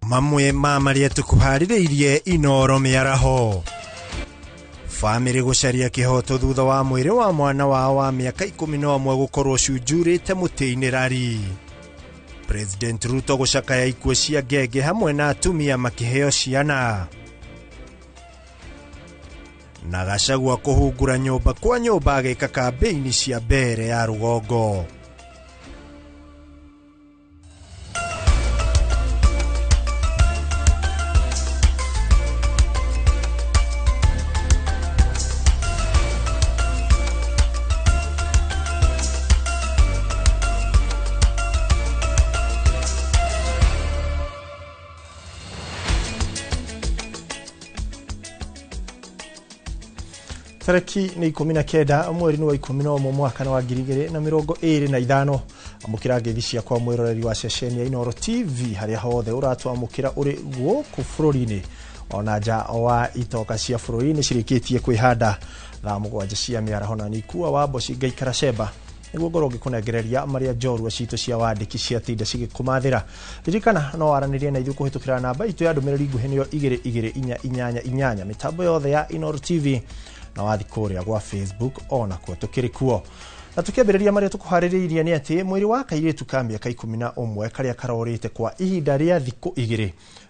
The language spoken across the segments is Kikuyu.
Mamwe ma marĩa tũkũharĩrĩirie Inoro mĩaraho. Bamĩrĩ gũcaria kĩhoto thutha wa mwĩrĩ wa mwana wao wa mĩaka 11 gũkorwo cunjurĩte mũtĩ-inĩ rari. President Ruto gũcakaya ikuũ cia ngenge hamwe na atumia makĩheo ciana. Na Gachagua kũhungura nyũmba kwa nyũmba agĩka kambĩini cia mbere ya rũgongo. Tarĩki nĩ 19 mweri-inĩ wa 11 mwaka wa 2025. Amũkĩra ngeithi ciakwa mwĩroreri wa ceceni ya Inoro TV harĩa hothe ũratwamũkĩra ũrĩ gũkũ bũrũri-inĩ ona nja wa itoka cia bũrũri nĩ cirĩkĩtie kwĩhanda thaa 7 cia mĩaraho, na nĩikua wa mboci ngaikara cemba nĩguo ngorwo ngĩkũnengereria marĩa njorua citũ cia wandĩki ciatinda cigĩkũmathĩra. Ririkana no waranĩrie na ithuĩ kũhĩtũkĩra namba itũ ya ndũmĩrĩri nguhĩ nĩyo 22488 mĩtambo yothe ya Inoro TV na wathi kũrĩa gwa Facebook onakuo tũkĩrĩ kuo. Na tũkĩambĩrĩria marĩa tũkũharĩrĩirie nĩ atĩ mwĩrĩ wa kairĩtu ka mĩaka 11 karĩa karorĩte kwa ihinda rĩa thikũ 2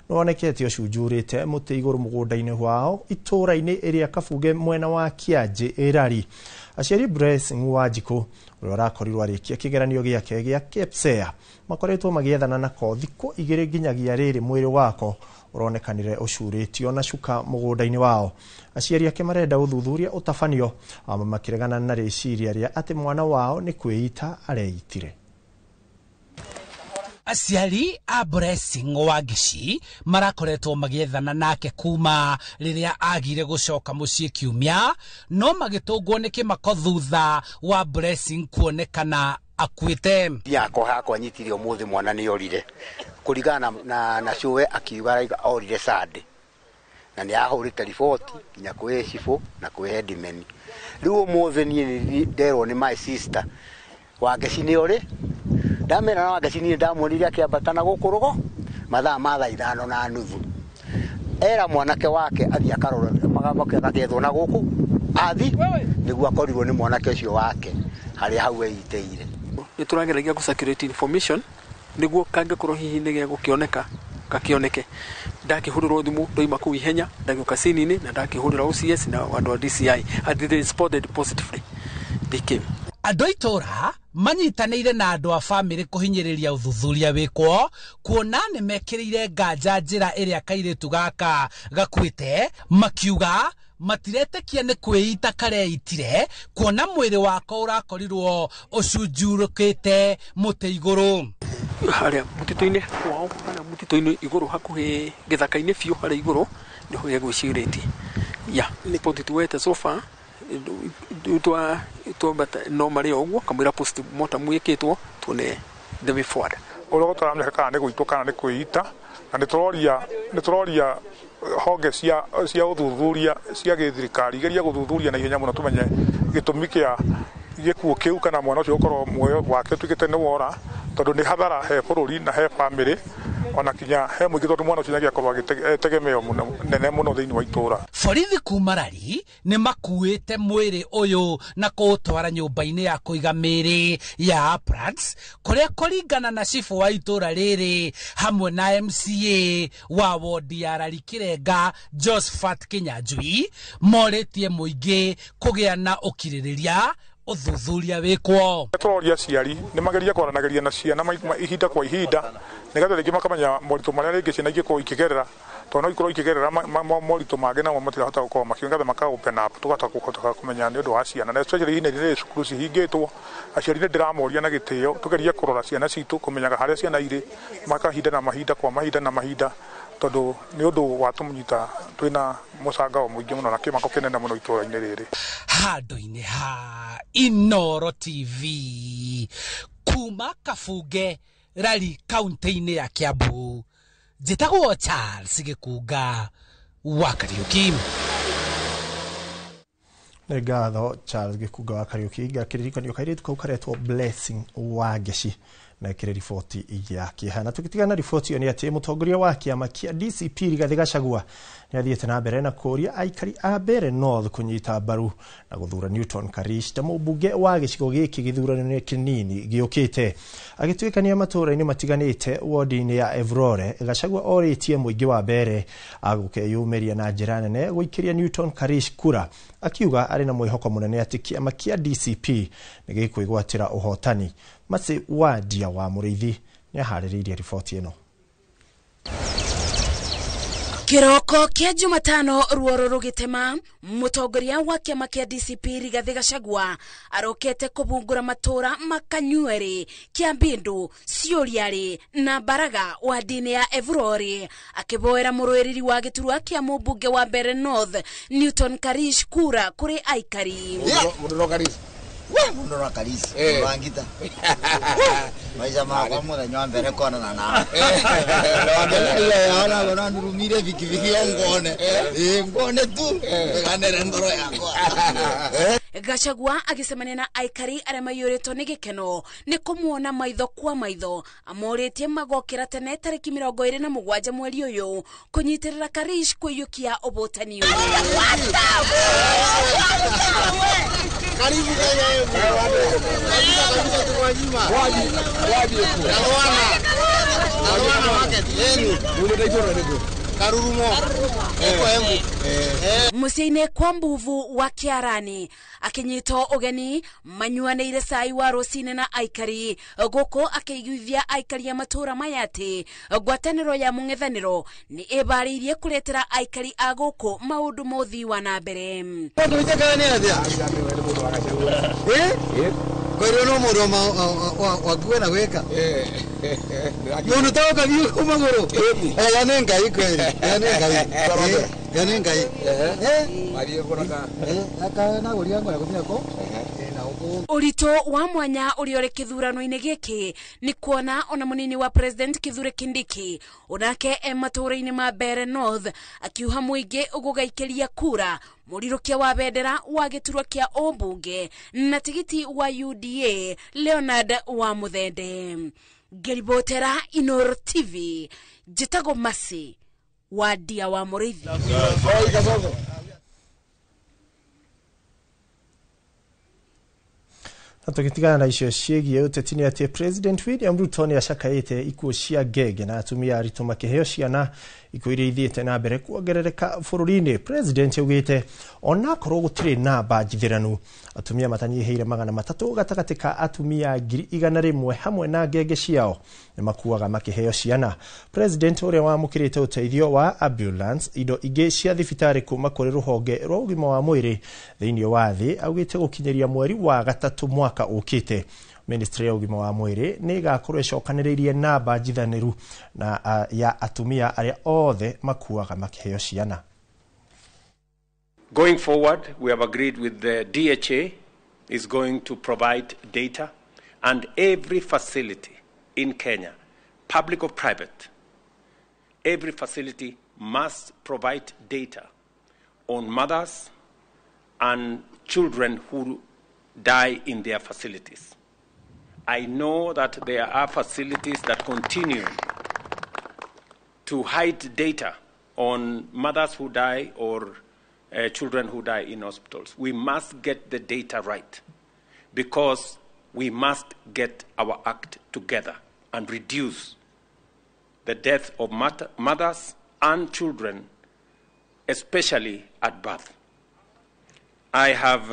nĩwonekete ũcunjurĩte mũtĩ igũrũ mũgũnda-inĩ wao itũũra-inĩ ĩrĩa Kabunge mwena wa Kĩanjĩ Ĩrari. Aciari Blessing Wanjikũ ũrĩa ũrakorirwo arĩkia kĩgeranio gĩake gĩa KPSEA makoretwo magĩethana nako thikũ 2 nginyagia rĩrĩ mwĩrĩ wako ũronekanire ũcurĩtio na cuka mũgũnda-inĩ wao. Aciari ake marenda ũthuthuria ũtabanio amwe makĩregana na rĩciria rĩa atĩ mwana wao nĩ kwĩita areitire. Aciari a Blessing Wangici marakoretwo magĩethana nake kuma rĩrĩa agire gũcoka mũciĩ kiumia, no magĩtũngwo nĩ kĩmako thutha wa Blessing kuonekana akuĩte. Yakwa hakwa nyitire ũmũthĩ mwana nĩ orire kũringana na cũwe akiuga orire Sunday na nĩ ahũrĩte riboti nginya kwĩ cibũ na kwĩ headman. Rĩu ũmũthĩ niĩ nderwo nĩ my sister Wangeci nĩ orĩ, ndamera na Wangeci niĩ ndamuonire akĩambata na gũkũ rũgo mathaa ma thaa 5:30. Era mwanake wake athiĩ akarora agakethwo na gũkũ athi nĩguo akorirwo nĩ mwanake ũcio wake harĩa hau eitĩire. Nĩ tũrageragia gũ circulate information nĩguo kangĩkorwo hihi nĩ gegũkĩoneka gakĩoneke. Ndakĩhũrĩrwo thimũ ndoima kũu ihenya ndagĩũka scene-inĩ na ndakĩhũrĩra OCS na andũ a DCI and they responded positively. They came. Andũ a itũũra manyitanĩire na andũ a bamĩrĩ kũhinyĩrĩria ũthuthuria wĩkwo kuona nĩ mekĩrĩire nganja njĩra ĩrĩa kairĩtu gaka gakuĩte, makiuga matiretĩkia nĩ kwĩita kareitire kuona mwĩrĩ wako ũrakorirwo ũcunjurũkĩte mũtĩ igũrũ. Harĩa mũtitũ-inĩ wao, harĩa mũtitũ-inĩ igũrũ hakuhĩ gĩthaka-inĩ biũ harĩa igũrũ nĩho egwĩcirĩtie. Yeah, ripoti tuwete so far twambata no marĩ o ũguo kamũira post mortem wĩkĩtwo tuone the way forward. Ũrĩa tũramenya kana nĩ gũitwo kana nĩ kwĩita, na nĩ tũroria honge cia ũthuthuria cia gĩthirikari igerie gũthuthuria na ihenya mũno tũmenye gĩtũmi kĩa gĩkuũ kĩu kana mwana ũcio gũkorwo muoyo wake ũtuĩkĩte nĩ wora, tondũ nĩ hathara he bũrũri na he bamĩrĩ ona kinya he mũingĩ, tondũ mwana ũcio nĩangĩakorwo agĩtegemeo mũno nene mũno thĩinĩ wa itũũra. Borithi kuma Rari nĩ makuĩte mwĩrĩ ũyũ na kũũtwara nyũmba-inĩ ya kũiga mĩĩrĩ ya Uplands kũrĩa kũringana na cibũ wa itũũra rĩrĩ hamwe na MCA wa wodi ya Rari Kĩrenga Josephat Kĩnyanjui morĩtie mũingĩ kũgĩa na ũkirĩrĩria ũthuthuria wĩkwo. Tũroria aciari nĩ magerie kwaranagĩria na ciana ihinda kwa ihinda nĩgetha rĩngĩ makamenya moritũ marĩa rĩngĩ ciana ingĩkorwo ikĩgerera, tondũ no ikorwo ikĩgerera moritũ mangĩ namo matirahota gũkorwo makiuga, nĩgetha maka open up tũkahota kũhota kũmenya nĩ ũndũ wa ciana, na especially ihinda rĩrĩ cukuru cihingĩtwo. Aciari nĩ ndĩramoria na gĩtĩo tũgerie kũrora ciana citũ kũmenyaga harĩa ciana irĩ makahinda na mahinda kwa mahinda na mahinda, tondũ nĩ ũndũ wa tũmũnyita twĩna mũcangao mũingĩ mũno na kĩmako kĩnene mũno itũũra-inĩ rĩrĩ. Handũ-inĩ ha Inoro TV kuma Kabunge Rari kaunti-inĩ ya Kiambu, njĩtagwo Charles Gĩkunga wa Kariũki. Nĩ ngatho Charles Gĩkunga wa Kariũki. Ngakĩririkanio kairĩtu kau karetwo Blessing Wangeci Na ĩkĩrĩ riboti ya kĩeha. Na tũgĩtigana riboti ĩyo nĩ atĩ mũtongoria wa kĩama kĩa DCP Rigathĩ Gachagua nĩ athiĩte na mbere na kũũria aikari a Mbeere North kũnyita mbaru na gũthura Newton Karish ta mũmbunge wa gĩcigo gĩkĩ gĩthurano-inĩ kĩnini gĩũkĩte. Agĩtuĩkania matũũra-inĩ matiganĩte wodi-inĩ ya Evrore, Gachagua orĩtie mũingĩ wa Mbeere agũkeyũmĩria na njĩra nene gũikĩria Newton Karish kura, akiuga arĩ na mwĩhoko mũnene atĩ kĩama kĩa DCP nĩ gĩkwĩgwatĩra ũhotani. Matĩ Wandia wa Mũrĩithi nĩ aharĩrĩirie riboti ĩno. Kĩroko kĩa Jumatano ruoro rũgĩtema, mũtongoria wa kĩama kĩa DCP Rigathĩ Gachagua arokete kũbungũra matũra Makanyuerĩ, Kĩambindu, Ciũriarĩ na Mbaraga wadi-inĩ ya Evrore, akĩboera mũrũĩrĩri wa gĩturwa kĩa mũmbunge wa Mbeere North Newton Karish kura kũrĩ aikari. Mundu no Karish wangita maisha makwa muthenya wa mbere konana nawe ona ona nurumire bikibiki ngone ngone tu ganere ngoro yakwa. Gachagua agĩcemania na aikari arĩa maiyũrĩtwo nĩ gĩkeno nĩ kũmuona maitho kwa maitho, amorĩtie magokĩra tene tarĩki 27 mweri ũyũ kũnyitĩrĩra Karish kũiyũkia ũbũtani ũyũ. Karibu Mũciĩ-inĩ kwa Mbuvu wa Kĩarani akĩnyitwo ũgeni manyuanĩire cai wa rũcinĩ na aikari gũkũ akĩiguithia aikari a matũra maya atĩ ngwatanĩro ya mũng'ethanĩro nĩ ĩbarĩirie kũretera aikari a gũkũ maũndũ ma ũthii wa na mbere. Kwĩrwo no mũndũ wakuwe na gwĩka mũndũ taũka thiĩ kũ magũrũ ya nĩ Ngai kweri ya nĩ Ngai ya nĩ Ngai Ũritũ wa mwanya ũrĩa ũrĩ kĩthurano-inĩ gĩkĩ nĩ kuona ona mũnini wa President Kithure Kindiki onake e matũũra-inĩ ma Mbeere North akiuha mũingĩ ũgũgaikĩria kura mũrirũkia wa bendera wa gĩturwa kĩa ũmbunge na tigiti wa UDA Leonard wa Muthende. Ngĩribotera Inooro TV, njĩtagwo Mercy Wandia wa Mũrĩithi. Na tũgĩtigana na icio ciĩgiĩ ũteti nĩ atĩ President William Ruto nĩ acakaĩte ikuũ cia ngenge na atumia aritũ makĩheo ciana, ikuũ iria ithiĩte na mbere kuongerereka bũrũri-inĩ. President augĩte onakorwo gũtirĩ namba njithĩranu, atumia matanyihĩire 300 gatagatĩ ka atumia 100,000 hamwe na ngenge ciao nĩ makuaga makĩheo ciana. President ũrĩa wamũkĩrĩte ũteithio wa ambulance, indo ingĩ cia thibitarĩ kuma kũrĩ rũhonge rwa ũgima wa mwĩrĩ thĩinĩ wa thĩ, augĩte gũkinyĩria mweri wa gatatũ mwaka ũkĩte Ministry ya ũgima wa mwĩrĩ nĩ ĩgakorwo ĩcokanĩrĩirie namba njithanĩru na ya atumia arĩa othe makuaga makĩheo ciana. Going forward, we have agreed with the DHA is going to provide data, and every facility in Kenya, public or private, every facility must provide data on mothers and children who die in their facilities. I know that there are facilities that continue to hide data on mothers who die or children who die in hospitals. We must get the data right because we must get our act together and reduce the death of mothers and children, especially at birth. I have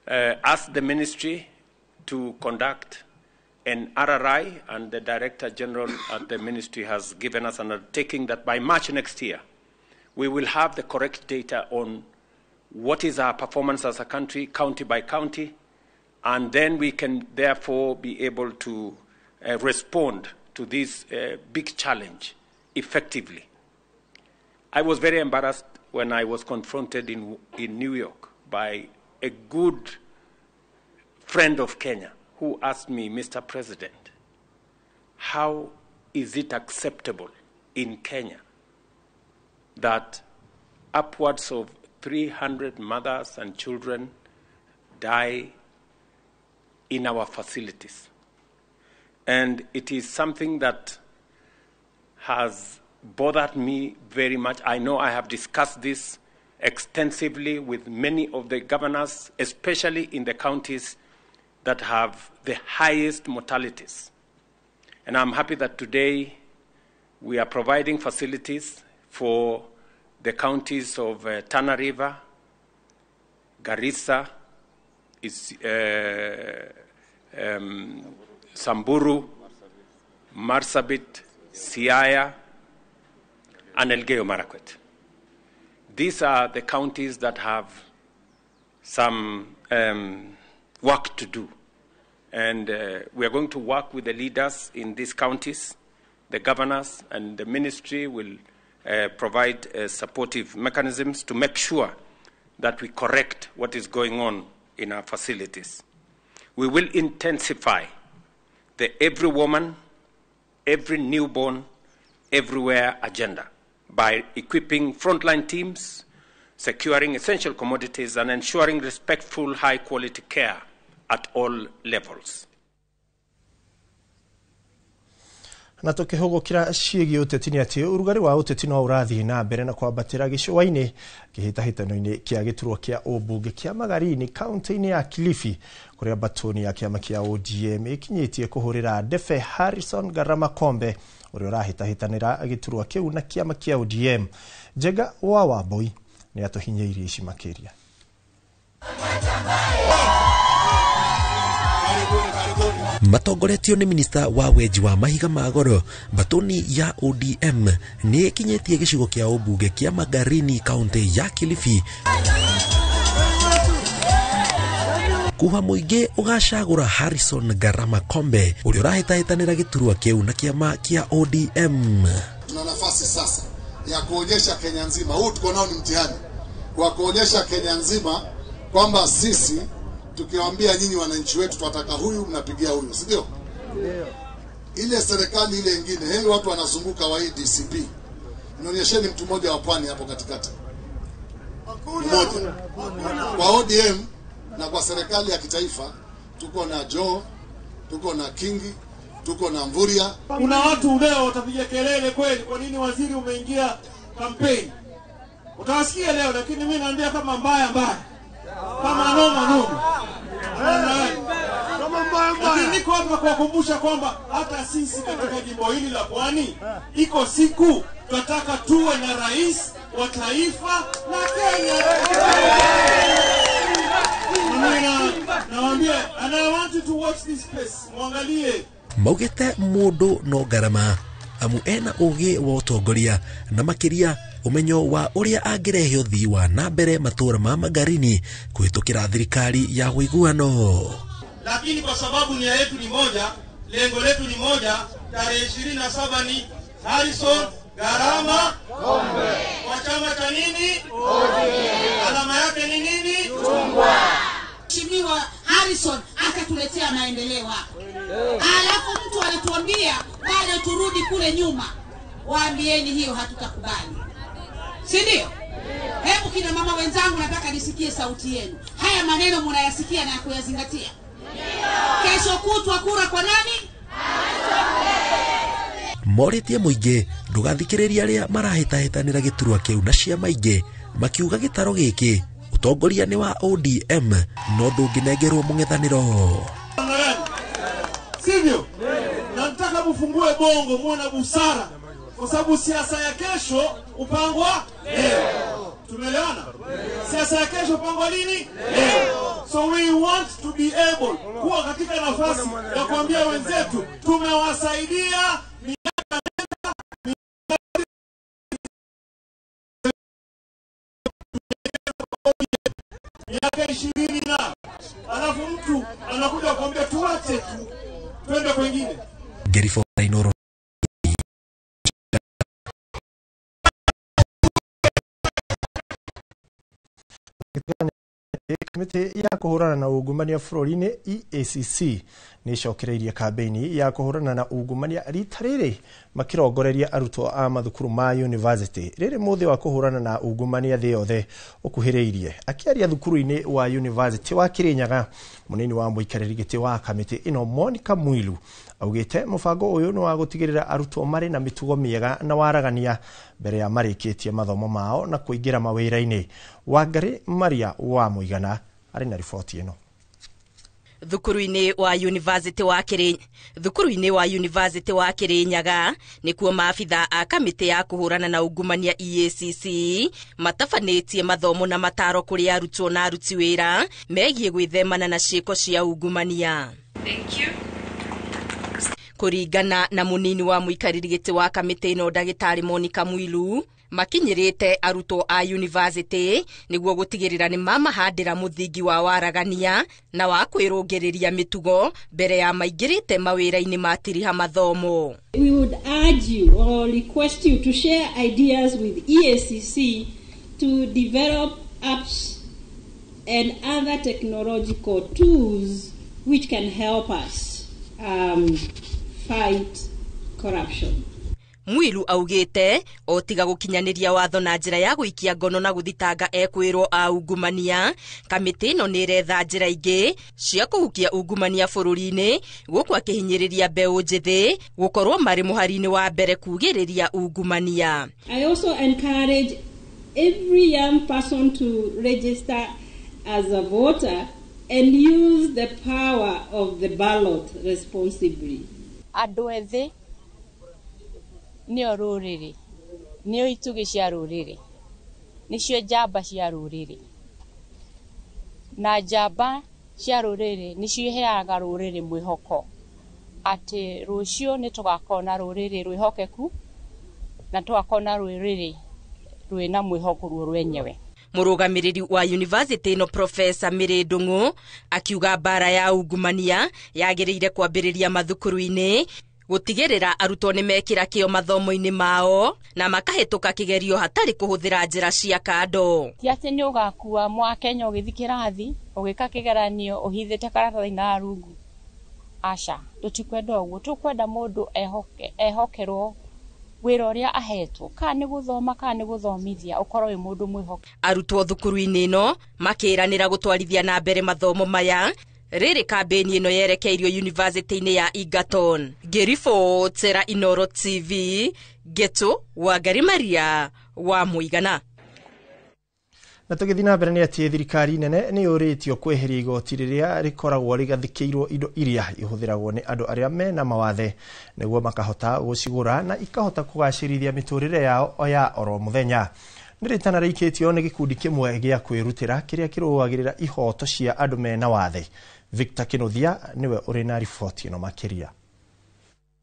asked the ministry to conduct an RRI, and the Director General at the ministry has given us an undertaking that by March next year, we will have the correct data on what is our performance as a country, county by county, and then we can therefore be able to respond to this big challenge effectively. I was very embarrassed when I was confronted in New York by a good friend of Kenya who asked me, Mr. President, how is it acceptable in Kenya that upwards of 300 mothers and children die in our facilities? And it is something that has bothered me very much. I know I have discussed this extensively with many of the governors, especially in the counties that have the highest mortalities. And I'm happy that today we are providing facilities for the counties of Tana River, Garissa, Samburu, Marsabit, Siaya, and Elgeyo Marakwet. These are the counties that have some work to do. And we are going to work with the leaders in these counties. The governors and the ministry will provide supportive mechanisms to make sure that we correct what is going on in our facilities. We will intensify the every woman, every newborn, everywhere agenda by equipping frontline teams, securing essential commodities, and ensuring respectful, high-quality care at all levels. Na tukihugukira ciĩgiĩ ũteti nĩ atĩ ũrugarĩ wa ũteti no ũrathiĩ na mbere na kwambatĩra gĩcũa-inĩ kĩhĩtahĩtano-inĩ kĩa gĩturwa kĩa ũmbunge kĩa Magarini kaunti-inĩ ya Kilifi kũrĩa mbatũni ya kĩama kĩa ODM ĩkinyĩtie kũhũrĩra ndefe Harrison Garama Kombe ũrĩa ũrahĩtahĩtanĩra gĩturwa kĩu na kĩama kĩa ODM. Njega wa Wambui nĩ atũhinyĩirie ici makĩria. Matongoretio nĩ minista wa wenji wa mahiga ma goro, mbatũni ya ODM nĩ ĩkinyĩtie gĩcigo kĩa ũmbunge kĩa Magarini kaunti ya Kilifi kuha mũingĩ ũgacagũra Harrison Garama Kombe ũrĩa ũrahĩtahĩtanĩra gĩturwa kĩu na kĩama kĩa ODM. Tuna nafasi sasa ya kuonyesha Kenya nzima, huu tuko nao ni mtihani wa kuonyesha Kenya nzima kwamba sisi tukiwaambia nyinyi wananchi wetu tunataka huyu, mnapigia huyu, si ndio? Ile serikali ile nyingine, heri watu wanazunguka wa DCP. Nionyesheni mtu mmoja wa pwani hapo katikati. Mmoja. Kwa ODM na kwa serikali ya kitaifa tuko na Joe, tuko na Kingi, tuko na Mvurya. Kuna watu leo watapiga kelele kweli, kwa nini waziri umeingia campaign? Utawasikia leo, lakini mimi naambia kama mbaya mbaya, kama noma noma. Lakini niko hapa kuwakumbusha kwamba hata sisi katika jimbo hili la Pwani iko siku tunataka tuwe na rais wa taifa la Kenya. Nawaambia, and I want you to watch this space. Muangalie. Maugite mundu no ngarama amu ena ugi wa utongoria na makiria umenyo wa uria angirehe uthii wa na mbere matura ma Magarini kuhitukira thirikari ya uiguano. Lakini kwa sababu nia yetu ni moja, lengo letu ni moja, tarehe 27 ni Harrison Garama Kombe. Kwa chama cha nini? ODM. Alama yake ni nini? Chungwa. Mheshimiwa Harrison akatuletea maendeleo hapa. Alafu mtu anatuambia bado turudi kule nyuma. Waambieni hiyo hatutakubali. Si ndio? Hebu kina mama wenzangu, nataka nisikie sauti yenu. Haya maneno mnayasikia na kuyazingatia? Kesho kutwa kura kwa nani? Moritie muingi ndugathikiriria aria marahĩtahĩtanĩra gĩturwa kĩu na ciama ingĩ makiuga gĩtaro gĩkĩ utongoria nĩ wa ODM no ndũngĩnengerwo mũng'ethanĩro. Sivyo? Na nataka mfungue bongo, muwe na busara, kwa sababu siasa ya kesho upangwa leo. Tumeelewana? Siasa ya kesho upangwa lini? Leo. So we want to be able kuwa katika nafasi ya kuambia wenzetu tumewasaidia miaka 20 na alafu mtu anakuja kuambia tuache tu twende kwingine. Gerifo Inoro. Kamĩtĩ ya kũhũrana na ungumania bũrũri-inĩ EACC Nĩ ĩcokereirie kambĩini ya kũhũrana na ungumania rita rĩrĩ makĩrongoreria arutwo a mathukuru ma university. Rĩrĩ mũthĩ wa kũhũrana na ungumania thĩ yothe ũkuhĩrĩirie. Akĩaria thukuru-inĩ wa university wa Kirinyaga, mũnini wa mũikarĩri gĩtĩ wa kamĩtĩ ĩno Monica Mwilu augĩte mũbango ũyũ nĩ wa gũtigĩrĩra arutwo marĩ na mĩtugo mĩega na waragania mbere ya marĩkĩtie mathomo mao na kũingĩra mawĩra-inĩ. Wangari Maria wa Mũigana arĩ na riboti ĩno. Thukuru-inĩ wa University wa Kirinyaga, thukuru-inĩ wa University wa Kirinyaga nĩkuo maabitha a kamĩtĩ ya kũhũrana na ungumania EACC matabanĩtie mathomo na mataro kũrĩ arutwo na aruti wĩra megiĩ gwĩthemana na ciĩko cia ungumania. Thank you. Kũringana na mũnini wa mũikarĩri gĩtĩ wa kamĩtĩ ĩno ndagĩtarĩ Monica Mwilu, makinyĩrĩte arutwo a university nĩguo gũtigĩrĩra nĩ mamahandĩra mũthingi wa waragania na wa kwĩrũngĩrĩria mĩtugo mbere ya maingĩrĩte mawĩra-inĩ ma tiriha mathomo. We would urge you or request you to share ideas with EACC to develop apps and other technological tools which can help us fight corruption. Mwilu augĩte o tiga gũkinyanĩria watho na njĩra ya gũikia ngono na gũthitanga ekwĩrwo a ungumania, kamĩtĩ ĩno nĩ ĩretha njĩra ingĩ cia kũhukia ungumania bũrũri-inĩ gũkũ akĩhinyĩrĩria mbeũ njĩthĩ gũkorwo marĩ mũhari-inĩ wa mbere kugĩrĩria ungumania. I also encourage every young person to register as a voter and use the power of the ballot responsibly. Andũ ethĩ nĩo rũrĩrĩ, nĩo itugĩ cia rũrĩrĩ, nĩcio njamba cia rũrĩrĩ, na njamba cia rũrĩrĩ nĩcio iheaga rũrĩrĩ mwĩhoko atĩ rũciũ nĩ tũgakorwo na rũrĩrĩ rwĩhokeku na tũgakorwo na rũrĩrĩ rwĩna mwĩhoko ruo rwenyewe. Mũrũgamĩrĩri wa university ĩno Profesa Mary Ndung'u akiuga mbara ya ungumania yagĩrĩire kwambĩrĩria mathukuru-inĩ gũtigĩrĩra arutwo nĩ mekĩra kĩo mathomo-inĩ mao na makahĩtũka kĩgerio hatarĩ kũhũthĩra njĩra cia kando. Ti atĩ nĩ ũgakua mwakenya ũgĩthiĩ kĩrathi ũgĩka kĩgeranio ũhithĩte karatathi na rungu. Aca, tũtikwenda ũguo, tũkwenda mũndũ ehokerwo wĩra ũrĩa ahetwo, kana nĩ gũthoma kana nĩ gũthomithia, ũkorwo wĩ mũndũ mwĩhokeku. Arutwo thukuru-inĩ ĩno makĩranĩra gũtwarithia na mbere mathomo maya rĩrĩ kambĩini ĩno yerekeirio university-inĩ ya Egerton. Ngĩribotera Inoro TV, Geto Wangari Maria wa Mũigana. Na tũgĩthiĩ na mbere nĩ atĩ thirikari nene nĩ yũrĩtio kweheria igoti rĩrĩa rĩkoragwo rĩgathĩkĩirwo indo iria ihũthĩragwo nĩ andũ arĩa mena mawathe nĩguo makahota gũcigũra na ikahota kũgacĩrithia mĩtũrĩre yao ya oro mũthenya. Nĩ rĩtana rĩikĩtio nĩ gĩkundi kĩmwe gĩa kwĩrutĩra kĩrĩa kĩrũagĩrĩra ihoto cia andũ mena wathe. Victor Kinuthia nĩwe ũrĩ na riboti ĩno makĩria.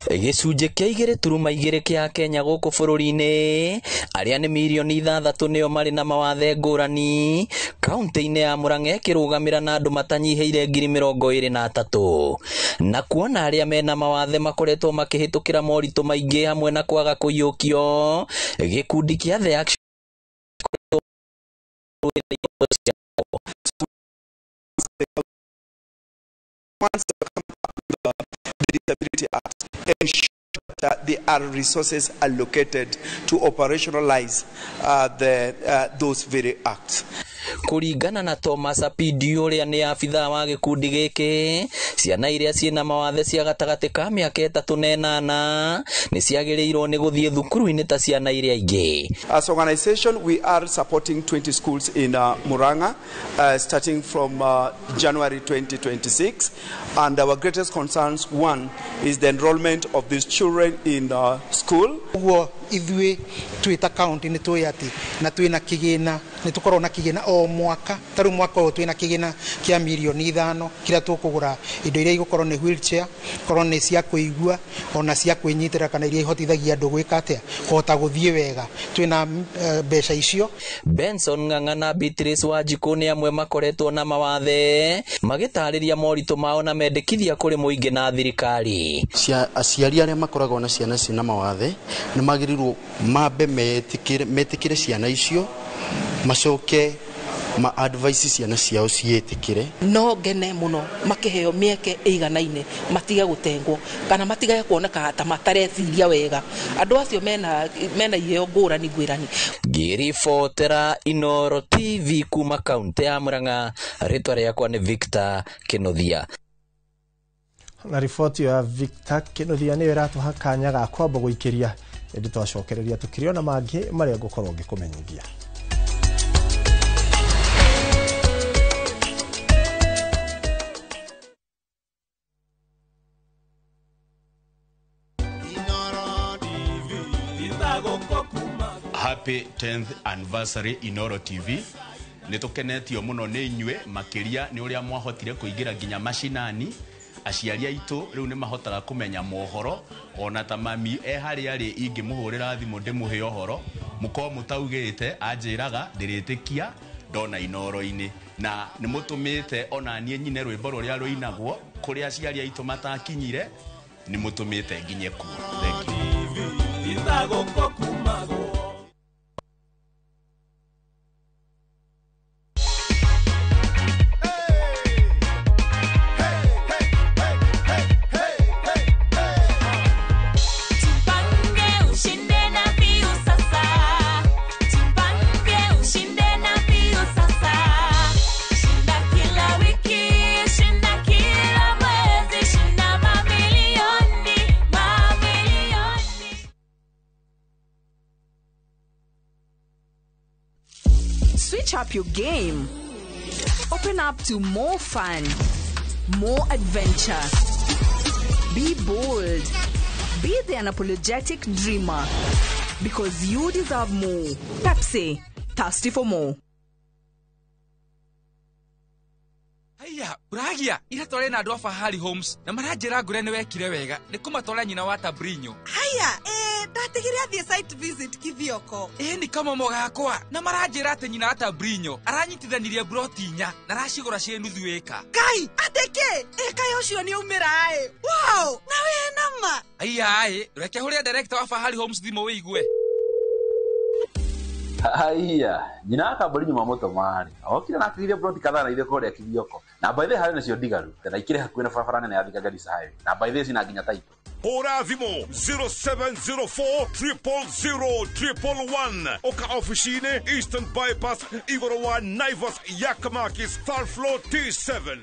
Gĩcunjĩ kĩa 2.2 kĩa Kenya gũkũ bũrũri-inĩ arĩa nĩ mirioni 6 nĩo marĩ na mawathe ngũrani kaunti-inĩ ya Murang'a ĩkĩrũgamĩra na andũ matanyihĩire 23,000 na kuona arĩa mena mawathe makoretwo makĩhĩtũkĩra moritũ maingĩ hamwe na kwaga kũiyũkio gĩkundi kĩa The Action Disability Act ensure that there are resources allocated to operationalize those very acts. Kũringana na Thomas Apidi ũrĩa nĩ abithaa wa gĩkundi gĩkĩ, ciana iria ciĩna mawathe cia gatagatĩ ka mĩaka 3 na 8 nĩ ciagĩrĩirwo nĩ gũthiĩ thukuru-inĩ ta ciana iria ingĩ. As organization, we are supporting 20 schools in Murang'a starting from January 2026, and our greatest concerns, one, is the enrollment of these children in school. Ũguo ithuĩ twĩ ta county nĩ tũĩ atĩ na twĩna kĩgĩna nĩ tũkoragwo na kĩgĩna o mwaka, ta rĩu mwaka ũyũ twĩna kĩgĩna kĩa mirioni 5 kĩrĩa tũkũgũra indo iria igũkorwo nĩ wheelchair, korwo nĩ cia kũigua ona cia kwĩnyitĩrĩra kana iria ihotithagia andũ gwĩka atĩa kũhota gũthiĩ wega, twĩna mbeca icio. Benson Ng'ang'a na Beatrice Wanjikũ nĩ amwe makoretwo na mawathe magĩtarĩria moritũ mao na mendekithia kũrĩ mũingĩ na thirikari. Aciari arĩa makoragwo na ciana ciĩna mawathe nĩ magĩrĩirwo mambe metĩkĩre ciana icio, macoke ma advice ciana ciao ciĩtĩkĩre. No ngene mũno makĩheo mĩeke ĩiganaine, matige gũtengwo kana matige kuoneka ta matareciria wega. Andũ acio mena iheo ngũrani ngwĩrani. Ngĩribotera Inooro TV kuma kaunti ya Murang'a, rĩtwa rĩakwa nĩ Victor Kĩnuthia. Na riboti ya Victor Kĩnuthia nĩyo ĩratũha kanya ga kwamba gũikĩria, ĩndĩ twacokereria tũkĩrĩ ona mangĩ marĩa ngũkorwo ngĩkũmenyithia. Happy 10th anniversary Inooro TV. Nĩ tũkenetio mũno nĩ inyuĩ, makĩria nĩ ũrĩa mwahotire kũingĩra nginya macinani. Aciari aitũ rĩu nĩ mahotaga kũmenya mohoro, ona ta mami e harĩa arĩ ingĩmũhũrĩra thimũ ndĩmũhe ũhoro, mũkorwo mũtaugĩte anjĩraga ndĩrĩtĩkia ndona Inooro-inĩ. Na nĩ mũtũmĩte ona niĩ nyine rwĩmbo rũrĩa rũinagwo kũrĩa aciari aitũ matakinyire, nĩ mũtũmĩte nginye kuo. Thank you. Switch up your game. Open up to more fun, more adventure. Be bold. Be the unapologetic dreamer. Because you deserve more. Pepsi, thirsty for more. Haiya, uragia ira tware na andu a Fahari Homes na maranjira ngure ni wekire wega ni kumatwara nyina wa Tabrinyo. Haiya, ndatigire athie site visit Kithioko. Ni kamomo gakwa na maranjira ati nyina wa Tabrinyo aranyitithanirie broti inya na aracigura cie nuthu ĩka. Kai, ateke ĩka ucio ni umira ĩ. Wow, na we nama. Haiya, reke huria director wa Fahari Homes thimo wigue. Haiya, nyina akambori nyuma moto mari. Okire na akirire broti kadhaa na ithe kuria Kithioko. Na by the harĩ nacio ndigaru, na ikire hakuhĩ na barabara nene ya Thika Garissa Highway. Na by the cina nginya taito. Hũra thimũ 0704 000 111. Oka ofici-inĩ Eastern Bypass igũrũ wa Naivas Yakamakis third floor T7.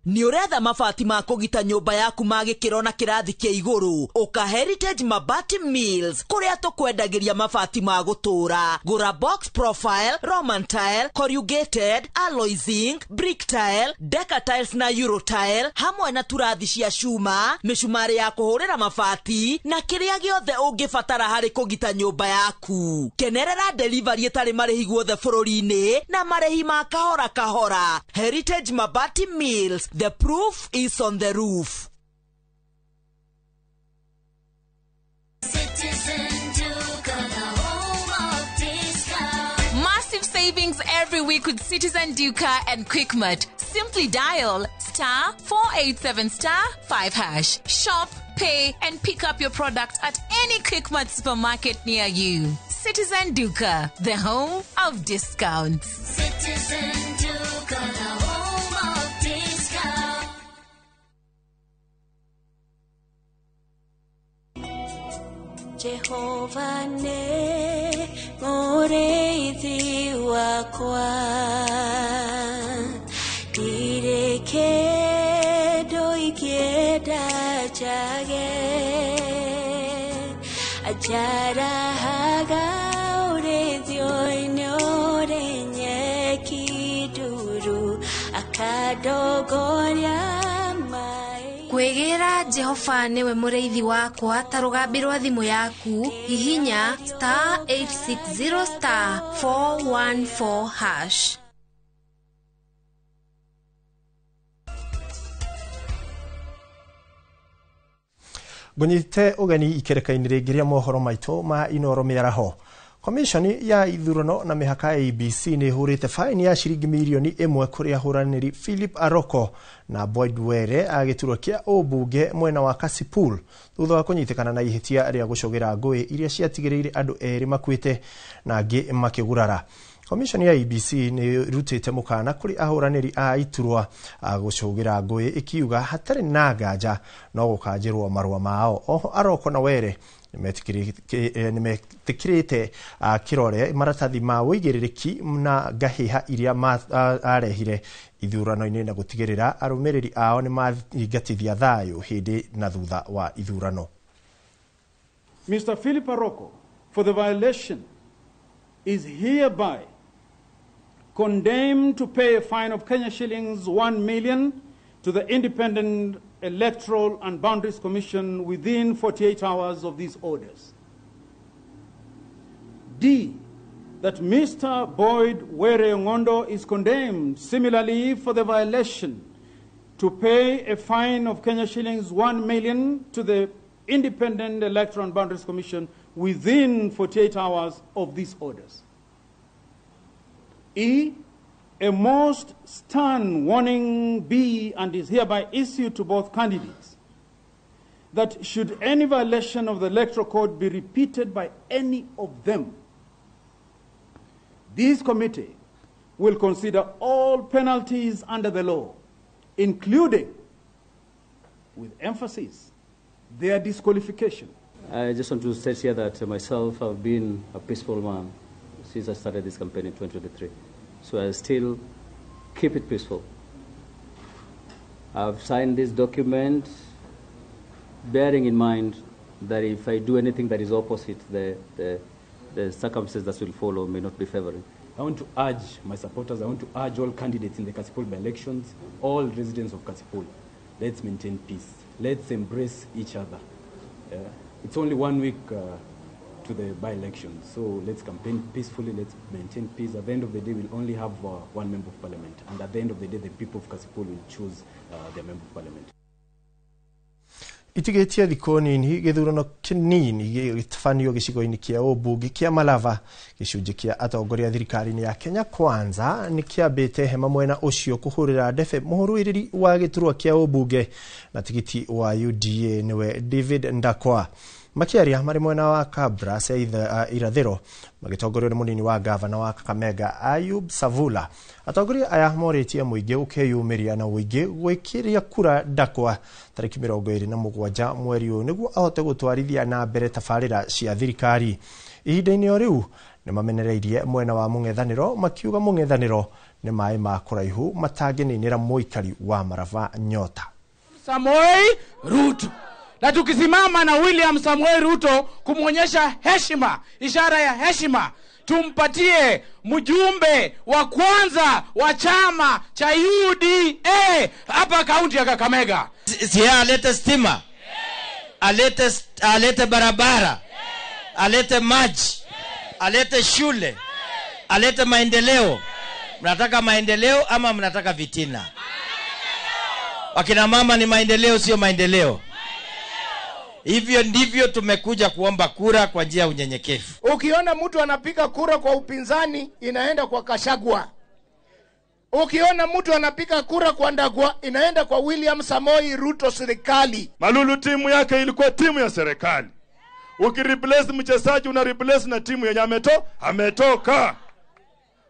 Nĩ ũretha mabati ma kũgita nyũmba yaku ma gĩkĩro na kĩrathi kĩa igũrũ? Ũka Heritage Mabati Mills kũrĩa tũkwendagĩria mabati ma gũtũũra. Gũra box profile, Roman tile, corrugated, alloy zinc, brick tile, deca tiles na euro tile, hamwe na turathi cia cuma, mĩcumarĩ ya kũhũrĩra mabati na kĩrĩa gĩothe ũngĩbatara harĩ kũgita nyũmba yaku. Kenerera delivery ĩtarĩ marĩhi guothe bũrũri-inĩ na marĩhi ma kahora kahora. Heritage Mabati Mills. The proof is on the roof. Massive savings every week with Citizen Duka and Quickmart. Simply dial *487*5#. Shop, pay, and pick up your product at any Quickmart supermarket near you. Citizen Duka, the home of discounts. Citizen Duka, the home of discounts. Jehova ne mũrĩithi wakwa, ndirĩ kĩndũ ingĩenda njage, anjarahaga ũrĩithio-inĩ ũrĩ nyeki nduru, akandongoria. Kwĩgĩra Jehova nĩwe mũrĩithi wakwa ta rũgambi rwa thimũ yaku, hihinya *860*414#. Ngũnyite ũgeni ikereka-inĩ rĩngĩ rĩa mohoro maitũ ma Inooro mĩaraho. Komishoni ya ithurano na mĩhaka IEBC nĩ ĩhũrĩte faini ya ciringi mirioni 1 kũrĩ ahũranĩri Philip Aroko na Boyd Were a gĩturwa kĩa ũmbunge mwena wa Kasipul thutha wa kũnyitĩkana na ihĩtia rĩa gũcogera ngũĩ iria ciatigĩrĩire andũ 2 makuĩte na angĩ makĩgurara. Komishoni ya IEBC nĩ ĩrutĩte mũkana kũrĩ ahũranĩri a iturwa gũcũgĩra ngũĩ ĩkiuga hatarĩ na nganja no gũkanjĩrwo marũa mao. Oho Aroko na Were nĩmetĩkĩrĩte kĩrore maratathi ma ũigĩrĩrĩki na ngahĩha iria arehire ithurano-inĩ na gũtigĩrĩra arũmĩrĩri ao nĩmathingatithia thayũ hĩndĩ na thutha wa ithurano. Mr. Philip Aroko, for the violation, is hereby condemned to pay a fine of Kenya shillings 1 million to the Independent Electoral and Boundaries Commission within 48 hours of these orders. D, that Mr. Boyd Were Ngondo is condemned similarly for the violation to pay a fine of Kenya shillings 1 million to the Independent Electoral and Boundaries Commission within 48 hours of these orders. E, a most stern warning be and is hereby issued to both candidates that should any violation of the electoral code be repeated by any of them, this committee will consider all penalties under the law, including, with emphasis, their disqualification. I just want to state here that myself, I've been a peaceful man since I started this campaign in 2023. So I still keep it peaceful. I've signed this document bearing in mind that if I do anything that is opposite, the circumstances that will follow may not be favoring. I want to urge my supporters, I want to urge all candidates in the Kasipul by-elections, all residents of Kasipul, let's maintain peace. Let's embrace each other. It's only 1 week to the by-election, so let's campaign peacefully, let's maintain peace. At the end of the day, we'll only have one member of parliament, and at the end of the day, the people of Kasipul will choose their member of parliament. Itigetie thikũ nini gĩthurano kĩnini gĩgĩtabanio gĩcigo-inĩ kĩa ũmbunge kĩa Malava gĩcunjĩ kĩa atongoria thirikari-inĩ ya Kenya Kwanza nĩ kĩambĩte hema mwena ũcio kũhũrĩra ndebe mũhũrĩrĩri wa gĩturwa kĩa ũmbunge na tigiti wa UDA nĩwe David Ndakwa. Makĩaria marĩ mwena wa Kabras ya irathĩro magĩtongorio nĩ mũnini wa gavana wa Kakamega Ayub Savula. Atongoria aya morĩtie mũingĩ gũkĩyumĩria na ũingĩ gwĩkĩria kura Ndakwa tarĩki 27 mweri ũyũ nĩguo ahote gũtwarithia na mbere tabarĩra cia thirikari. Ihinda-inĩ o rĩu nĩmamenereirie mwena wa mũng'ethanĩro makiuga mũng'ethanĩro nĩ maĩ ma kũraihu matangĩninĩra mũikari wa Marava nyota. Samoei Ruto. Na tukisimama na William Samoei Ruto kumwonyesha heshima, ishara ya heshima, tumpatie mjumbe wa kwanza wa chama cha UDA hapa kaunti ya Kakamega. Si alete stima, alete barabara, alete maji, alete shule, alete maendeleo. Mnataka maendeleo ama mnataka vitina? Wakina mama, ni maendeleo sio maendeleo? Hivyo ndivyo tumekuja kuomba kura kwa njia ya unyenyekevu. Ukiona mtu anapiga kura kwa upinzani, inaenda kwa Kashagwa. Ukiona mtu anapiga kura kwa Ndagwa, inaenda kwa William Samoei Ruto serikali. Malulu timu yake ilikuwa timu ya serikali. Ukireplace mchezaji una replace na timu yenye ametoka.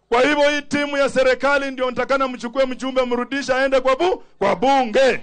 Kwa hivyo hii timu ya serikali ndio nitakana mchukue mjumbe mrudisha aende kwa bunge.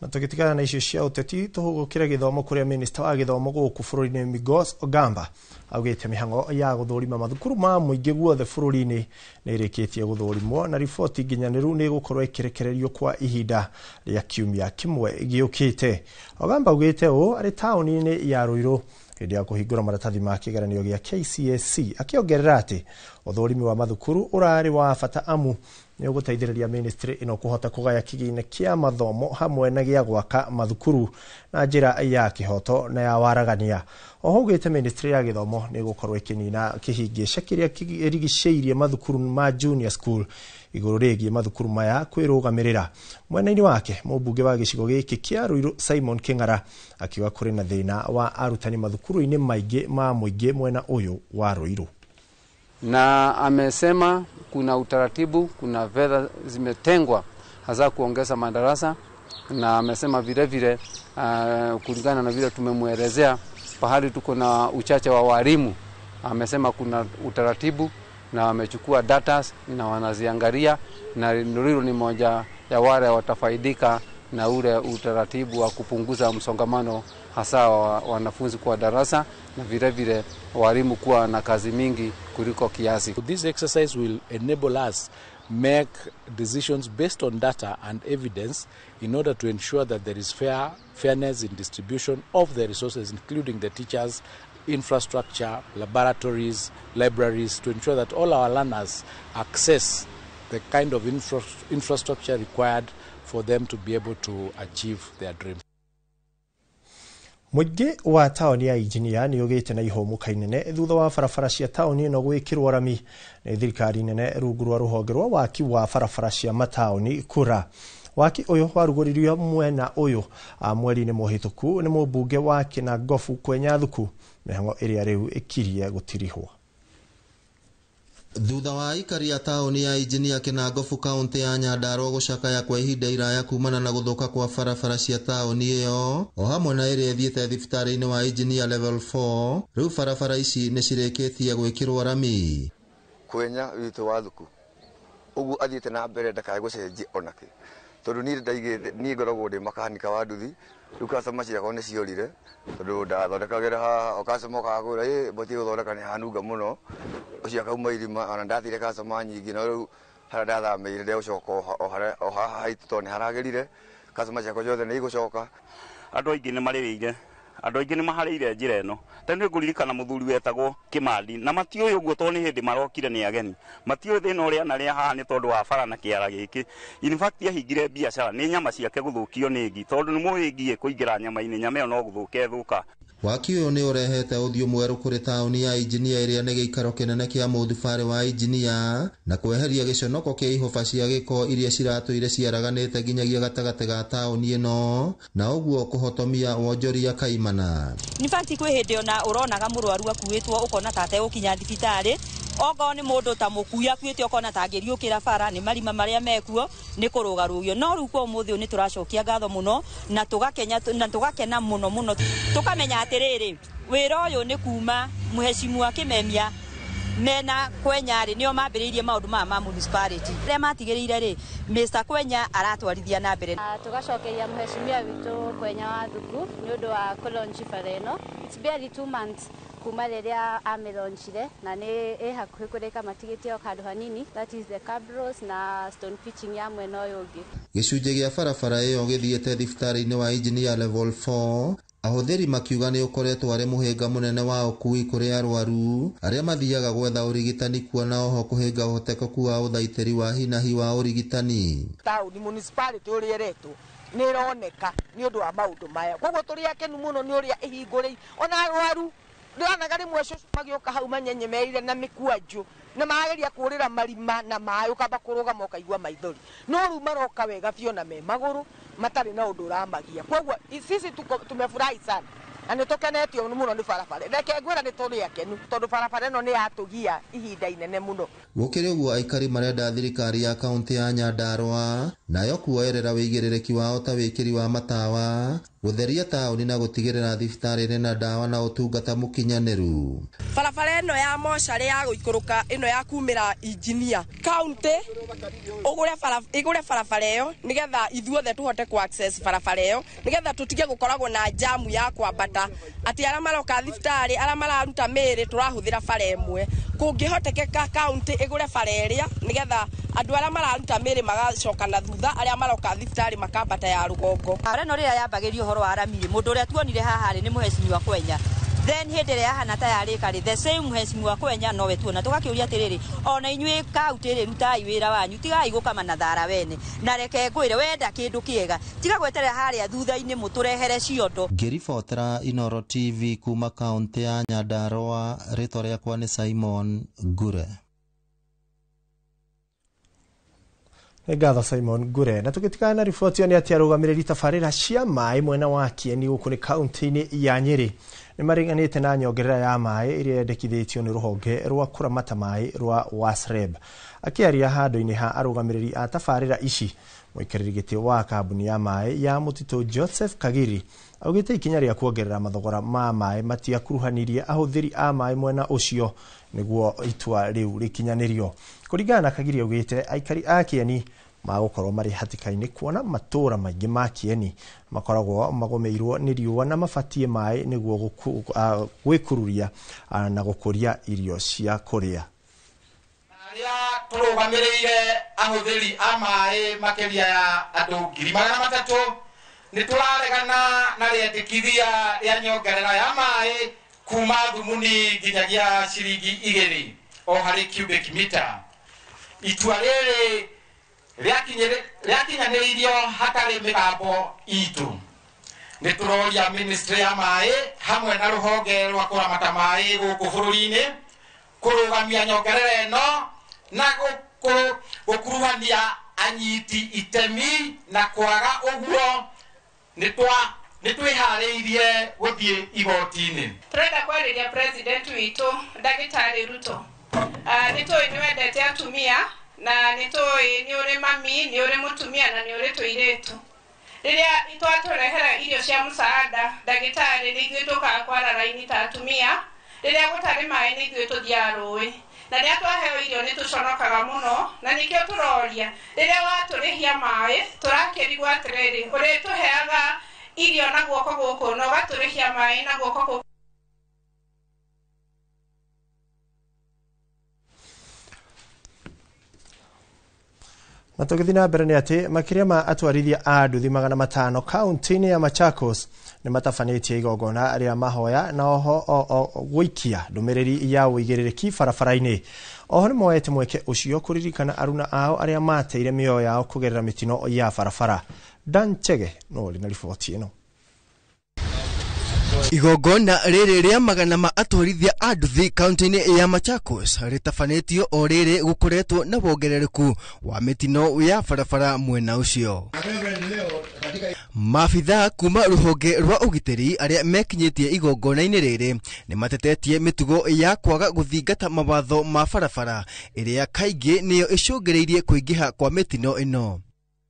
Na tũgĩtigana na icio cia ũteti tũhũgũkĩre gĩthomo kũrĩa minista wa gĩthomo gũkũ bũrũri-inĩ Migos Ogamba augĩte mĩhang'o ya gũthũrima mathukuru ma mũingĩ guothe bũrũri-inĩ nĩ ĩrĩkĩtie gũthũrimwo na riboti nginyanĩru nĩ ĩgũkorwo ĩkĩrekererio kwa ihinda rĩa kiumia kĩmwe gĩũkĩte. Ogamba augĩte ũũ arĩ taũni-inĩ ya Ruiru hĩndĩ ya kũhingũra maratathi ma kĩgeranio gĩa KCSE, akĩongerera atĩ ũthũrimi wa mathukuru ũrarĩ wa bata amu Nĩ ũgũteithĩrĩria ministry ĩno kũhota kũgaya kĩgĩna kĩa mathomo hamwe na gĩa gwaka mathukuru na njĩra ya kĩhoto na ya waragania. Oho augĩte ministry ya gĩthomo nĩ ĩgũkorwo ĩkĩnina kĩhĩngĩca kĩrĩa kĩrigicĩirie mathukuru ma junior school igũrũ rĩgiĩ mathukuru maya kwĩrũgamĩrĩra. Mwena-inĩ wake mũmbunge wa gĩcigo gĩkĩ kĩa Ruiru Simon Kĩng'ara akiuga kũrĩ na thĩna wa arutani mathukuru-inĩ maingĩ ma mũingĩ mwena ũyũ wa Ruiru. Na amesema kuna utaratibu, kuna fedha zimetengwa hasa kuongeza madarasa, na amesema vile vile kulingana na vile tumemwelezea pahali tuko na uchache wa walimu, amesema kuna utaratibu na wamechukua data na wanaziangalia, na Ruiru ni moja ya wale watafaidika na ule utaratibu wa kupunguza msongamano hasa wa wanafunzi kwa darasa na vile vile walimu kuwa na kazi mingi kuliko kiasi. This exercise will enable us make decisions based on data and evidence in order to ensure that there is fairness in distribution of the resources, including the teachers, infrastructure, laboratories, libraries, to ensure that all our learners access the kind of infrastructure required for them to be able to achieve their dreams. Mũingĩ wa taũni ya Injinia nĩ ũgĩte na ihũmũka inene thutha wa barabara cia taũni ĩno gwĩkĩrwo rami nĩ thirikari nene rungu rwa rũhonge rwa waki wa barabara cia mataũni KURA. Waki ũyũ warugũririo mwena ũyũ mweri-inĩ mũhĩtũku nĩ mũmbunge wa Kĩnangobu Kwenya Thuku, mĩhang'o ĩrĩa rĩu ĩkirie gũtirihwo. Thutha wa aikari a taũni ya Injinia Kĩnangobu kaunti ya Nyandarua gũcakaya kwa ihinda iraya kumana na gũthũka kwa barabara cia taũni ĩyo o hamwe na ĩrĩa ĩthiĩte thibitarĩ-inĩ wa Injinia level 4, rĩu barabara ici nĩ cirĩkĩtie gwĩkĩrwo rami. Kwenya witũ wa Thuku ũguo athiĩte na mbere ndakae gũcenjia onake, tondũ niĩ ndaigĩte niĩ ngoragwo ndĩ makanika wa nduthi, rĩu customer ciakwa nĩ ciorire tondũ ndathondekagĩra haha o customer okaga kwĩra ĩ batiĩ gũthondeka nĩ hanunga mũno, ũcio akauma irima, ona ndathire customer nyingĩ, no rĩu harĩa ndathamĩire ndegũcoka o haha haitũ tondũ nĩ haragĩrire, customer ciakwa ciothe nĩ igũcoka. Andũ aingĩ nĩ marĩrĩire, andũ aingĩ nĩ maharĩire njĩra ĩno. Tene nĩngũririkana mũthuri wetagwo Kĩmandi, na matiũĩ ũguo tondũ nĩ hĩndĩ marokire nĩ ageni, matiũĩ thĩna ũrĩa anarĩa haha nĩ tondũ wa bara na kĩara gĩkĩ. In fact ahingire biacara nĩ nyama ciake gũthũkio nĩ ngi, tondũ nĩ mũĩ ngi ĩkũingĩra nyama-inĩ, nyama ĩyo no gũthũka ĩthũka. Waki ũyũ nĩ ũrehete ũthiũ mwerũ kũrĩ taũni ya Injinia ĩrĩa nĩ gĩikaro kĩnene kĩa mũthubarĩ wa Injinia na kweheria gĩconoko kĩa ihũba cia gĩko iria ciratũire ciaraganĩte nginyagia gatagatĩ ga taũni ĩno, na ũguo kũhotomia wonjoria kaimana. In fact kwĩ hĩndĩ ona ũronaga mũrwaru akuĩtwo ũkona ta ategũkinya thibitarĩ, okorwo nĩ mũndũ ta mũkui akuĩte ũkona ta angĩriũkĩra bara nĩ marima marĩa mekuo nĩ kũrũgarũgio. No rĩu kwa ũmũthĩ ũyũ nĩ tũracokia ngatho mũno na tũgakena mũno mũno, tũkamenya atĩrĩrĩ wĩra ũyũ nĩ kuma mũhecimu wa Kĩmemia mena Kwenya rĩ nĩo mambĩrĩirie maũndũ maya ma municipality arĩa matigĩrĩire rĩ Mr Kwenya aratwarithia na mbere. Tũgacokeria mũhecimia witũ Kwenya wa Thuku nĩ ũndũ wa kũlaunch bara ĩno. It's barely 2 months kuma rĩrĩa amĩlaunchire na nĩ ĩ hakuhĩ kũrĩka, matigĩtie o handũ hanini, that is the cabros na stone pitching ya mwena ũyũ ũngĩ. Gĩcunjĩ gĩa barabara ĩyo gĩthiĩte thibitarĩ-inĩ wa Injinia level 4, ahũthĩri makiuga nĩ ũkoretwo arĩ mũhĩnga mũnene wa ũkui kũrĩ arwaru arĩa mathiaga gwetha ũrigitani kuo, na oho kũhĩnga ũhotekeku wa ũthaitĩri wa hinahi wa ũrigitani. Taũni municipality ũrĩa ĩretwo nĩ ĩroneka nĩ ũndũ wa maũndũ maya, koguo tũrĩ akenu mũno nĩ ũrĩa ĩhingũrĩire ona arwaru. Ndĩronaga rĩmwe cũcũ magĩũka hau manyenyemeire na mĩkwanjũ na marageria kũrĩra marima na maĩ, ũkamba kũrũgama ũkaigua maithori, no rĩu maroka wega biũ na me magũrũ matarĩ na ũndũ ũramagia. Koguo sisi tumefurahi sana na nĩ tũkenetio mũno nĩ barabara. Reke ngwĩra nĩ tũrĩ akenu tondũ barabara ĩno nĩ yatũgia ihinda inene mũno. Gũkĩrĩ ũguo aikari marenda thirikari ya kaunti ya Nyandarua nayo kuoerera wĩigĩrĩrĩki wao ta wĩkĩri wa matawa, gũtheria taũni na gũtigĩrĩra thibitarĩ ĩrĩ na ndawa na ũtungata mũkinyanĩru. Barabara ĩno ya mocarĩ ya gũikũrũka ĩno ya kumĩra Injinia kaunti ĩgũre barabara ĩyo nĩgetha ithuothe tũhote ku access barabara ĩyo nĩgetha tũtige gũkoragwo na jamu ya kwambata atĩ arĩa maroka thibitarĩ arĩa mararuta mĩĩrĩ tũrahũthĩra bara ĩmwe. Kũngĩhotekeka kaunti ĩgũre bara ĩrĩa nĩgetha andũ arĩa mararuta mĩĩrĩ magacoka na thutha, arĩa maroka thibitarĩ makambata ya rũgongo. Bara ĩno rĩrĩa yambagĩrĩria ũhoro wa rami rĩ, mũndũ ũrĩa tuonire haha rĩ nĩ mũhecimiwa Kwenya. Then hĩndĩ ĩrĩa yahana ta yarĩka rĩ, the same mheshimiwa Kwenya nowe tuona tũgakĩũria atĩrĩrĩ, ona inyuĩ kaunti rĩ, rutai wĩra wanyu, tigai gũkama na thara wene, na reke ngwĩre, wenda kĩndũ kĩega tiga gweterera harĩa thutha-inĩ mũtũrehere ciondo. Ngĩribotera Inoro TV kuma kaunti ya Nyandarua, rĩtwa rĩakwa nĩ Simon Ngure. Nĩ ngatho Simon Ngure. Na tũgĩtigana na riboti ĩyo nĩ atĩ arũgamĩrĩri tabarĩra cia maĩ mwena wa Kieni gũkũ nĩ kaunti-inĩ ya Nyĩrĩ nĩ mareganĩte na nyongerera ya maĩ ĩrĩa yendekithĩtio nĩ rũhonge rwa kũramata maĩ rwa WASREB. Akĩaria handũ-inĩ ha arũgamĩrĩri a tabarĩra ici, mũikarĩri gĩtĩ wa kambuni ya maĩ ya mũtitũ Joseph Kagiri augĩte ikinya rĩa kuongerera mathogora ma maĩ matiakuruhanirie ahũthĩri a maĩ mwena ũcio nĩguo itua rĩu rĩkinyanĩrio. Kũringana na Kagiri, augĩte aikari a Kieni magũkorwo marĩ hatĩka-inĩ kuona matũũra maingĩ ma Kieni makoragwo magũmĩirwo nĩ riũa na mabatiĩ maĩ nĩguo gwĩkururia na gũkũria irio cia kũrĩa. Arĩa tũrũgamĩrĩire ahũthĩri a maĩ makĩria ya andũ 300,000 nĩ tũraregana na rĩendekithia rĩa nyongerera ya maĩ kuma thumuni nginyagia ciringi 2 o harĩ cubic mita. Itua rĩrĩ rĩakinyanĩirio hatarĩ mĩgambo itũ. Nĩ tũroria ministry ya maĩ hamwe na rũhonge rwa kũramata maĩ gũkũ bũrũri-inĩ kũrũgamia nyongerera ĩno na gũkuruhania anyiti itemi, na kwaga ũguo nĩ twĩharĩirie gũthiĩ igoti-inĩ. Tũrenda kwarĩria president witũ Ndagĩtarĩ Ruto. Nĩ tũĩ nĩ wendete atumia, na nĩ tũĩ nĩ ũrĩ mami, nĩ ũrĩ mũtumia na nĩ ũrĩ tũirĩtu. Rĩrĩa twatũrehera irio cia mũsaada, ndagĩtarĩ, nĩ ithuĩ tũkaga kwara raini ta atumia. Rĩrĩa gũtarĩ maĩ nĩ ithuĩ tũthiaga rũĩ, na rĩrĩa twaheo irio nĩ tũconokaga mũno, na nĩkĩo tũroria rĩrĩa watũrĩhia maĩ tũrakĩrigwo atĩrĩrĩ, ũrĩtũheaga irio na guoko gũkũ na ũgatũrĩhia maĩ na guoko gũkũ. Na tũgĩthiĩ na mbere nĩ atĩ makĩria ma atwarithia a nduthi 500 kaunti-inĩ ya Machakos nĩ matabanĩtie igongona rĩa mahoya na oho gũikia ndũmĩrĩri ya ũigĩrĩrĩki barabara-inĩ. Oho nĩ moete mweke ũcio kũririkana aruna ao arĩa mateire mĩoyo yao kũgerera mĩtino ya barabara. Dan Chege no ũrĩ na riboti ĩno. Igongona rĩrĩ rĩa magana ma atwarithia a nduthi kaunti-inĩ ya Machakos rĩtabanĩtio o rĩrĩ gũkoretwo na wongerereku wa mĩtino ya barabara mwena ũcio. Maabithaa kuma rũhonge rwa ũgitĩri arĩa mekinyĩtie igongona-inĩ rĩrĩ nĩ matetetie mĩtugo ya kwaga gũthingata mawatho ma barabara ĩrĩa kaingĩ nĩyo ĩcũngĩrĩirie kũingĩha kwa mĩtino ĩno.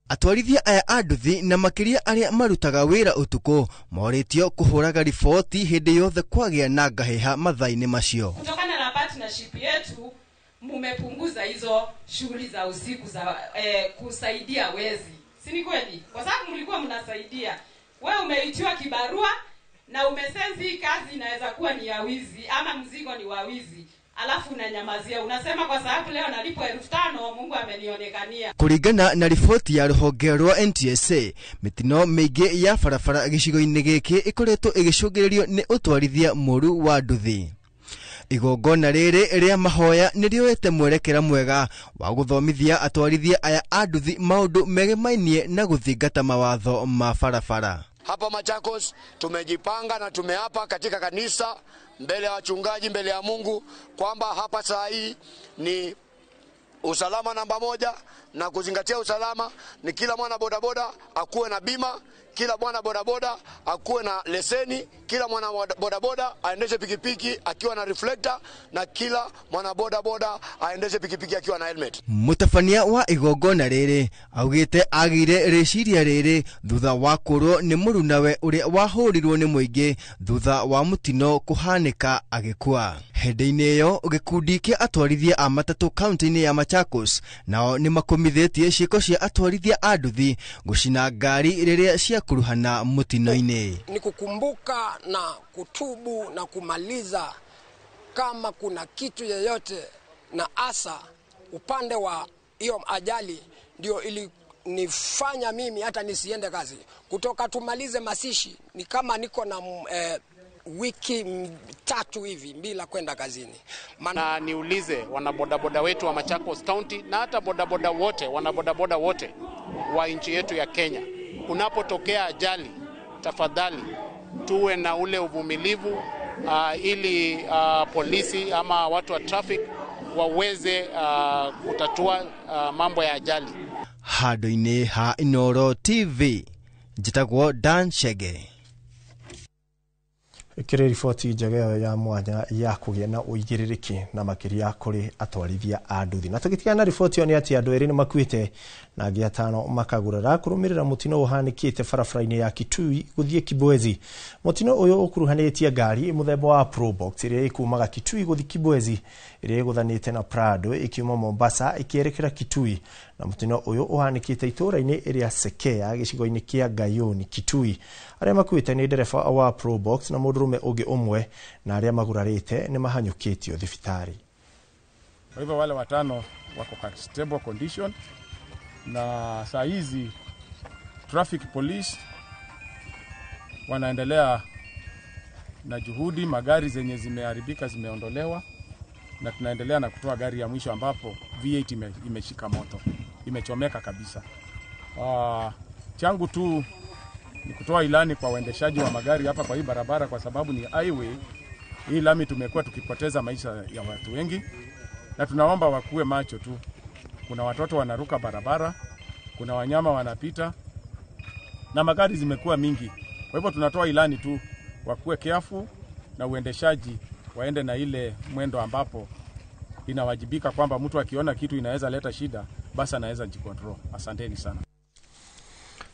Atwarithia aya a nduthi na makĩria arĩa marutaga wĩra ũtukũ morĩtio kũhũraga riboti hĩndĩ yothe kwagĩa na ngahĩha mathaa-inĩ macio. Kutokana na partnership yetu mumepunguza hizo shughuli za usiku za kusaidia wezi, si ni kweli? Kwa sababu mlikuwa mnasaidia. Wewe umeitiwa kibarua na umesensi hii kazi inaweza kuwa ni ya wizi ama mzigo ni wa wizi, alafu unanyamazia, unasema kwa sababu leo nalipwa 5,000 Mungu amenionekania. Kũringana na riboti ya rũhonge rwa NTSA, mĩtino mĩingĩ ya barabara gĩcigo-inĩ gĩkĩ ĩkoretwo ĩgĩcũngĩrĩrio nĩ ũtwarithia mũru wa nduthi. Igongona rĩrĩ rĩa mahoya nĩ rĩoete mwerekera mwega wa gũthomithia atwarithia aya a nduthi maũndũ megemainie na gũthingata mawatho ma barabara. Hapa Machakos tumejipanga na tumeapa katika kanisa mbele ya wachungaji, mbele ya Mungu kwamba hapa saa hii ni usalama namba 1, na kuzingatia usalama ni kila mwana bodaboda akuwe na bima, kila mwana bodaboda akuwe na leseni, kila mwana bodaboda aendeshe pikipiki akiwa na reflector, na kila mwana bodaboda aendeshe pikipiki akiwa na helmet. Mũtabania wa igongona rĩrĩ augĩte agire rĩciria rĩrĩ thutha wa kũrwo nĩ mũrunawe ũrĩa wahũrirwo nĩ mũingĩ thutha wa mũtino kũhanĩka agĩkua. Hĩndĩ-inĩ ĩyo gĩkundi kĩa atwarithia a matatũ kaunti-inĩ ya Machakos nao nĩ makomithĩtie ciĩko cia atwarithia a nduthi gũcina ngari rĩrĩa ciakuruhana mũtino-inĩ. Ni kukumbuka na kutubu na kumaliza kama kuna kitu yeyote, na hasa upande wa hiyo ajali ndio ilinifanya mimi hata nisiende kazi. Kutoka tumalize masishi ni kama niko na wiki 3 hivi bila kwenda kazini. Na niulize wanabodaboda wetu wa Machakos County na hata bodaboda wote, wanabodaboda wote wa nchi yetu ya Kenya, kunapotokea ajali, tafadhali tuwe na ule uvumilivu ili polisi ama watu wa traffic waweze kutatua mambo ya ajali. Handũ-inĩ ha Inooro TV, njĩtagwo Dan Chege. Ĩkĩrĩ riboti njega ĩyo ya mwanya ya kũgĩa na ũigĩrĩrĩki na makĩria kũrĩ atwarithia a nduthi. Na tũgĩtigana na riboti ĩyo nĩ atĩ andũ erĩ nĩ makuĩte na angĩ 5 makagurara kũrũmĩrĩra mũtino ũhanĩkĩte barabara-inĩ ya Kitui gũthiĩ Kibwezi. Mũtino ũyũ ũkuruhanĩtie ngari mũthemba wa Probox ĩrĩa ĩkumaga Kitui gũthiĩ Kibwezi ĩrĩa ĩgũthanĩte na Prado ĩkiuma Mombasa ĩkĩerekera Kitui, na mũtino ũyũ ũhanĩkĩte itũũra-inĩ rĩa Sekea gĩcigo-inĩ kĩa Gayoni Kitui. Arĩa makuĩte nĩ ndereba wa Probox na mũndũrũme ũngĩ ũmwe, na arĩa magurarĩte nĩ mahanyũkĩtio thibitarĩ. Kwa hivyo wale 5 wako kwa stable condition, na saa hizi traffic police wanaendelea na juhudi, magari zenye zimeharibika zimeondolewa na tunaendelea na kutoa gari ya mwisho ambapo V8 imeshika moto, imechomeka kabisa. Changu tu ni kutoa ilani kwa waendeshaji wa magari hapa kwa hii barabara, kwa sababu ni highway. Hii lami tumekuwa tukipoteza maisha ya watu wengi, na tunaomba wakuwe macho tu. Kuna watoto wanaruka barabara, kuna wanyama wanapita na magari zimekuwa mingi. Kwa hivyo tunatoa ilani tu wakuwe careful na uendeshaji waende na ile mwendo ambapo inawajibika, kwamba mtu akiona kitu inaweza leta shida basi anaweza jicontrol. Asanteni sana.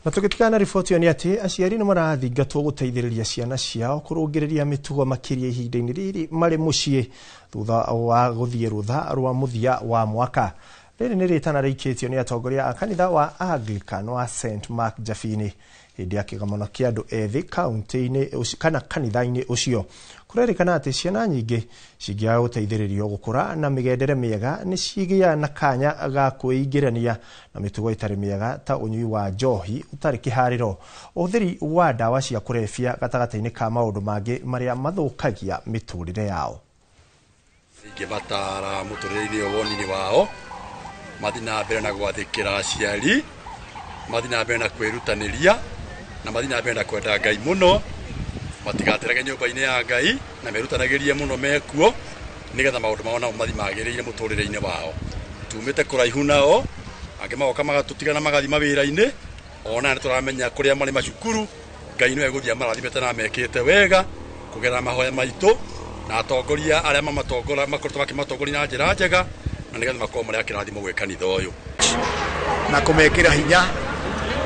Na tũgĩtigana na riboti ĩyo nĩ atĩ aciari nĩ marathingatwo gũteithĩrĩria ciana ciao kũrũngĩrĩria mĩtugo makĩria ihinda-inĩ rĩrĩ marĩ mũciĩ thutha wa gũthiĩ rũtha rwa mũthia wa mwaka. Rĩrĩ nĩ rĩtana rĩikĩtio nĩ atongoria a kanitha wa Anglican wa St Mark Jabini hĩndĩ ya kĩgomano kĩa andũ ethĩ kaunti-inĩ kana kanitha-inĩ ũcio. Kũrerĩkana atĩ ciana nyingĩ cingĩaga gũteithĩrĩrio gũkũra na mĩgendere mĩega nĩ cigĩaga na kanya ga kwĩingĩrania na mĩtugo ĩtarĩ mĩega ta ũnyui wa njohi ũtarĩ kĩharĩro, ũhũthĩri wa ndawa cia kũrebia gatagatĩ-inĩ ka maũndũ mangĩ marĩa mathũkagia mĩtũrĩre yao. Ingĩbatara mũtũrĩre-inĩ ũyũ woni-inĩ wao mathiĩ na mbere na gwathĩkĩra aciari, mathiĩ na mbere na kwĩrutanĩria, na mathiĩ na mbere na kwenda Ngai mũno, matigaterage nyũmba-inĩ ya Ngai na merutanagĩrie mũno mekuo nĩgetha maũndũ mao nao mathiĩ magĩrĩire mũtũrĩre-inĩ wao. Tumĩte kũraihu nao, angĩ magoka magatũtigana magathiĩ mawĩra-inĩ, ona nĩ tũramenya kũrĩa marĩ macukuru, Ngai nĩwe egũthiĩ amarathimĩte na mekĩte wega kũgerera mahoya maitũ na atongoria arĩa mamatongora makoretwo makĩmatongoria na njĩra njega, na nĩgetha makorwo marĩ a kĩrathimo gwĩ kanitha ũyũ. Na kũmekĩra hinya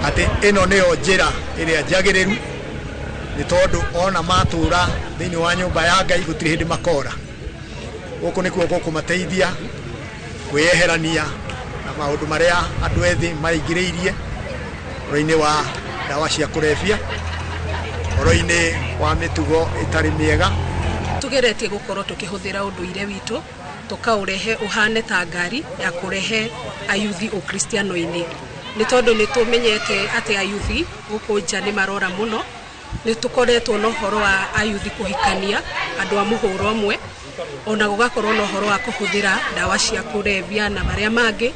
atĩ ĩno nĩyo njĩra ĩrĩa njagĩrĩru, nĩ tondũ ona matũra thĩinĩ wa nyũmba ya Ngai gũtirĩ hĩndĩ makora. Gũkũ nĩkuo gũkũmateithia kwĩyeherania na maũndũ marĩa andũ ethĩ maingĩrĩirie ũhoro-inĩ wa ndawa cia kũrebia, ũhoro-inĩ wa mĩtugo ĩtarĩ mĩega. Tugeretie gũkorwo tũkĩhũthĩra ũndũire witũ tũkaũrehe ũhane ta ngari ya kũrehe ayuthi ũkristiano-inĩ, nĩ tondũ nĩ tũmenyete atĩ ayuthi gũkũ nja nĩ marora mũno. Nĩ tũkoretwo na ũhoro wa ayuthi kũhikania andũ a mũhũro ũmwe, ona gũgakorwo na ũhoro wa kũhũthĩra ndawa cia kũrebia na marĩa mangĩ.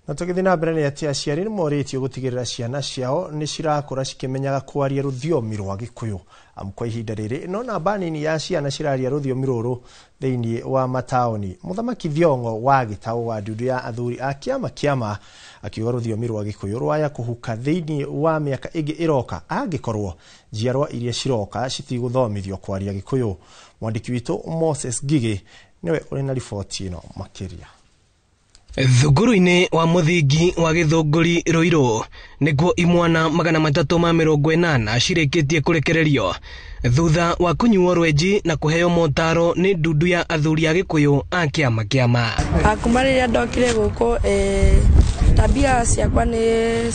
Na tũgĩthiĩ na mbere nĩ atĩ aciari nĩ morĩtio gũtigĩrĩra ciana ciao nĩ cirakũra cikĩmenyaga kwaria rũthiomi rwa Gĩkũyũ, amu kwa ihinda rĩrĩ no namba nini ya ciana ciraria rũthiomi rũrũ thĩinĩ wa mataũni. Mũthamaki Thiong'o wa Gĩtaũ wa ndundu ya athuri a kĩama kĩama akiuga rũthiomi rwa Gĩkũyũ rwaya kũhuka thĩinĩ wa mĩaka ĩngĩ ĩroka angĩkorwo njiarwa iria ciroka citigũthomithio kwaria Gĩkũyũ. Mwandĩki witũ Moses Ngigĩ nĩwe ũrĩ na riboti ĩno makĩria. Thukuru-inĩ wa mũthingi wa Gĩthũngũri Ruiru nĩkuo imwana 380 cirĩkĩtie kũrekererio thutha wa kũnyuo rwenji na kũheo motaro nĩ ndundu ya athuri a Gĩkũyũ a kĩama kĩama. Kuma rĩrĩa ndokire gũkũ, tabia ciakwa nĩ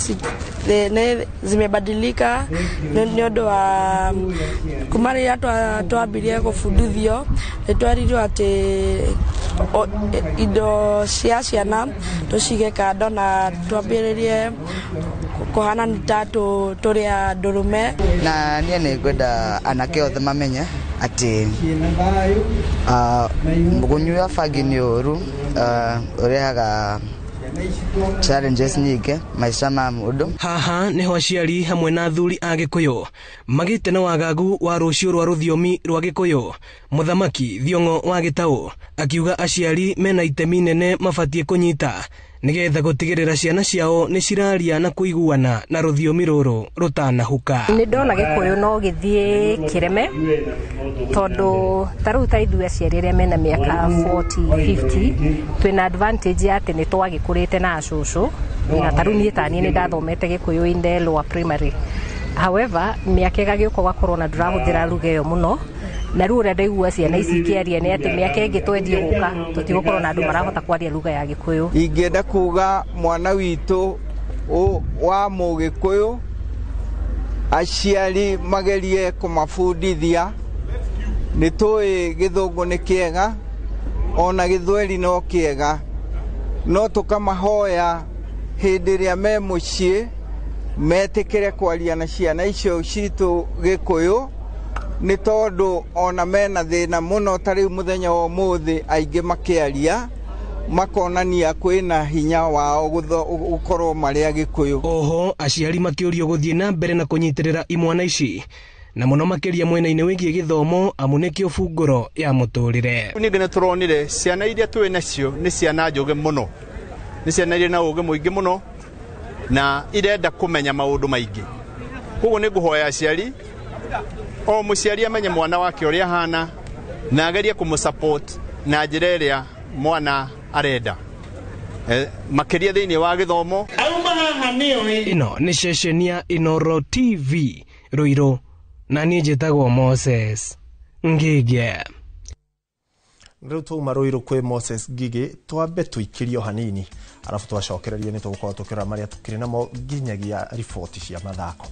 Nĩ zimebadilika nĩ ũndũ wa kuma rĩrĩa twambirie gũbundithio nĩ twerirwo atĩ indo cia ciana tũcige kando na twambĩrĩrie kũhana nĩ ta tũrĩ andũrũme. Na niĩ nĩ ngwenda anake othe mamenye atĩ kũnyua bangi nĩ ũru, ũrehaga challenges nyingĩ maica ma mũndũ. Haha nĩho aciari hamwe na athuri a Gĩkũyũ magĩte na wagagu wa rũciũ rwa rũthiomi rwa Gĩkũyũ. Mũthamaki Thiong'o wa Gĩtaũ akiuga aciari mena itemi nene mabatiĩ kũnyita nĩgetha gũtigĩrĩra ciana ciao nĩ ciraria na kũiguana na rũthiomi rũrũ rũtanahuka. Nĩ ndona Gĩkũyũ no gĩthiĩ kĩreme tondũ ta rĩu ta ithuĩ aciari arĩa mena mĩaka 40 50 twĩna advantage ya atĩ nĩ twagĩkũrĩte na acũcũ, na ta rĩu niĩ taniĩ nĩ ndathomete Gĩkũyũ in the lower primary. However, mĩaka ĩgagĩũka ũgakorwo na ndũrahũthĩra lugha ĩyo mũno, na rĩu ũrĩa ndaigua ciana ici ikĩaria nĩ atĩ mĩaka ĩngĩ twendie gũka tũtigũkorwo na andũ marahota kwaria lugha ya Gĩkũyũ. Ingĩenda kuga mwana witũ wa Mũgĩkũyũ aciari magerie kũmabundithia. Nĩ tũĩ gĩthũngũ nĩ kĩega ona gĩthweri no kĩega, no tũkamahoya hĩndĩ ĩrĩa me mũciĩ metĩkĩre kwaria na ciana icio citũ Gĩkũyũ, nĩ tondũ ona mena thĩna mũno. Ta rĩu mũthenya wa ũmũthĩ aingĩ makĩaria makonania kwĩna hinya wao gũkorwo marĩ Agĩkũyũ. Oho aciari makĩũrio gũthiĩ na mbere na kũnyitĩrĩra imwana ici na mũno makĩria mwena-inĩ wĩgiĩ gĩthomo, amu nĩkĩo bungũro ya mũtũrĩre. Ningĩ nĩ tũronire ciana iria twĩ nacio nĩ ciana njũgĩ mũno, nĩ ciana irĩ na ũgĩ mũingĩ mũno na irenda kũmenya maũndũ maingĩ. Koguo nĩ ngũhoya aciari, o mũciari amenye mwana wake ũrĩa ahana na agerie kũmũsupport na njĩra ĩrĩa mwana arenda, makĩria thĩinĩ wa gĩthomo. Ĩno nĩ ceceni ya Inooro TV Ruiru, na niĩ njĩtagwo Moses Ngige. Rĩu twauma Ruiru kwĩ Moses Ngige, twambe tũikĩrio hanini arabu twacokererie nĩ tũgũkorwo tũkĩrora marĩa tũkĩrĩ namo nginyagia riboti cia mathako.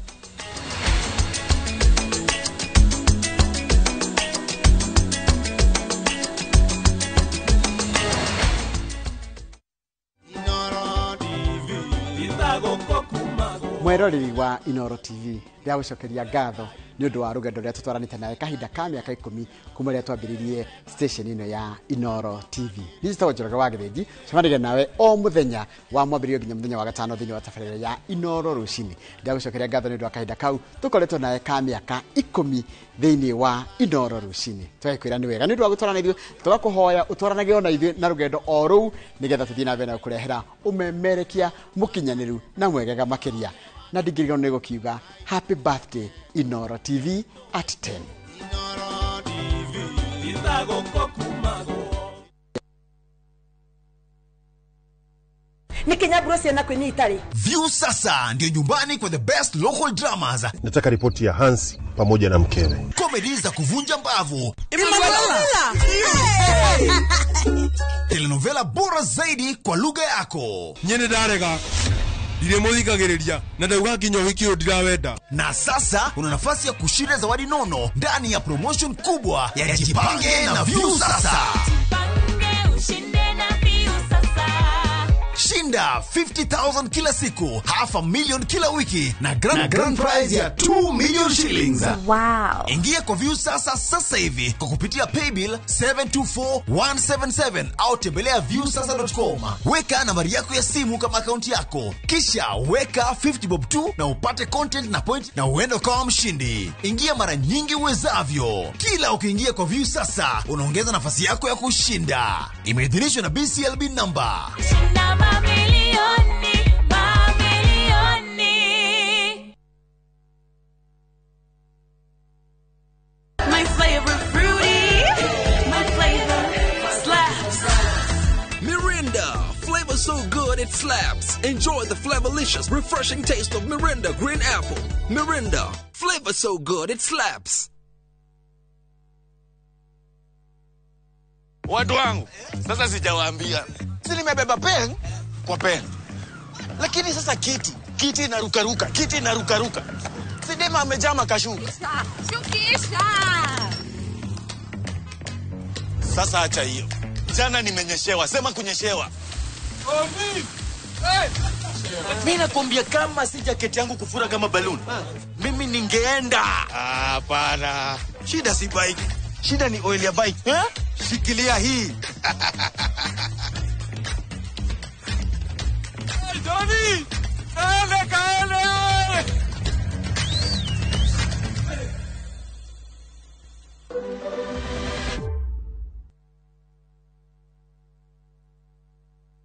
Mweroreri wa Inooro TV, ndĩragũcokeria ngatho nĩ ũndũ wa rũgendo rũrĩa tũtwaranĩte nawe kahinda ka mĩaka 10 kuma rĩrĩa twambĩrĩirie station ĩno ya Inooro TV. Niĩ njĩtagwo Njoroge wa Gĩthĩnji, cemanagia nawe o mũthenya wa mwambĩrĩrio nginya mũthenya wa gatano thĩinĩ wa tabarĩra ya Inooro rũcinĩ. Ndĩragũcokeria ngatho nĩ ũndũ wa kahinda kau tũkoretwo nawe ka mĩaka 10 thĩinĩ wa Inooro rũcinĩ. Tũgakwĩra nĩ wega nĩ ũndũ wa gũtwarana ithuĩ, tũgakũhoya ũtwaranage ona ithuĩ na rũgendo o rũu nĩgetha tũthiĩ na mbere na gũkũrehera ũmemerekia mũkinyanĩru na mwegega makĩria. Na ndingĩriganĩrwo nĩ gũkiuga happy birthday Inooro TV at 10. View sasa ndio nyumbani kwa the best local dramas. Nataka ripoti ya Hansi pamoja na mkewe. Comedy za kuvunja mbavu. Telenovela bora zaidi kwa lugha yako. Nyene ndarega. Na Na sasa una nafasi ya kushinda zawadi nono ndani ya promotion kubwa ya Jipange na View Sasa. Jipange ushinde na View Sasa. Shinda 50,000 kila siku, 500,000 kila wiki na grand prize ya 2 million shillings. Wow. Ingia kwa View Sasa sasa hivi kwa kupitia paybill 724177 au tembelea viewsasa.com. Weka nambari yako ya simu kama akaunti yako, kisha weka 50 bob 2 na upate content na point na uende kama mshindi. Ingia mara nyingi uwezavyo. Kila ukiingia kwa View Sasa unaongeza nafasi yako ya kushinda. Imeidhinishwa na BCLB number. Shinda mamilioni, mamilioni. My flavor fruity, my flavor slaps. Mirinda, flavor so good it slaps. Enjoy the flavorlicious, refreshing taste of Mirinda Green Apple. Mirinda, flavor so good it slaps. Watu wangu, sasa sijawaambia. Si nimebeba pen kwa pen. Lakini sasa kiti Kiti inarukaruka, kiti inarukaruka. Sidema amejaa makashuka. Shukisha. Sasa acha hiyo. Jana nimenyeshewa, sema kunyeshewa. Mimi nakwambia kama si jaketi yangu kufura kama balloon, mimi ningeenda. Hapana. Shida si bike. Shida ni oil ya bike. Eh? Shikilia hii. Hey, Johnny! Kaele, kaele!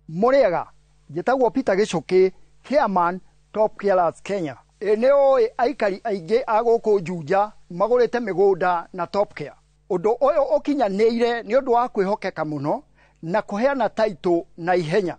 Muriega njĩtagwo Peter Gĩcũkĩ, chairman Top Killers Kenya. Ĩ nĩ ũĩ aikari aingĩ a gũkũ Juja magũrĩte mĩgũnda na Top Care. Ũndũ ũyũ ũkinyanĩire nĩ ũndũ wa kwĩhokeka mũno na kũheana taitũ na ihenya.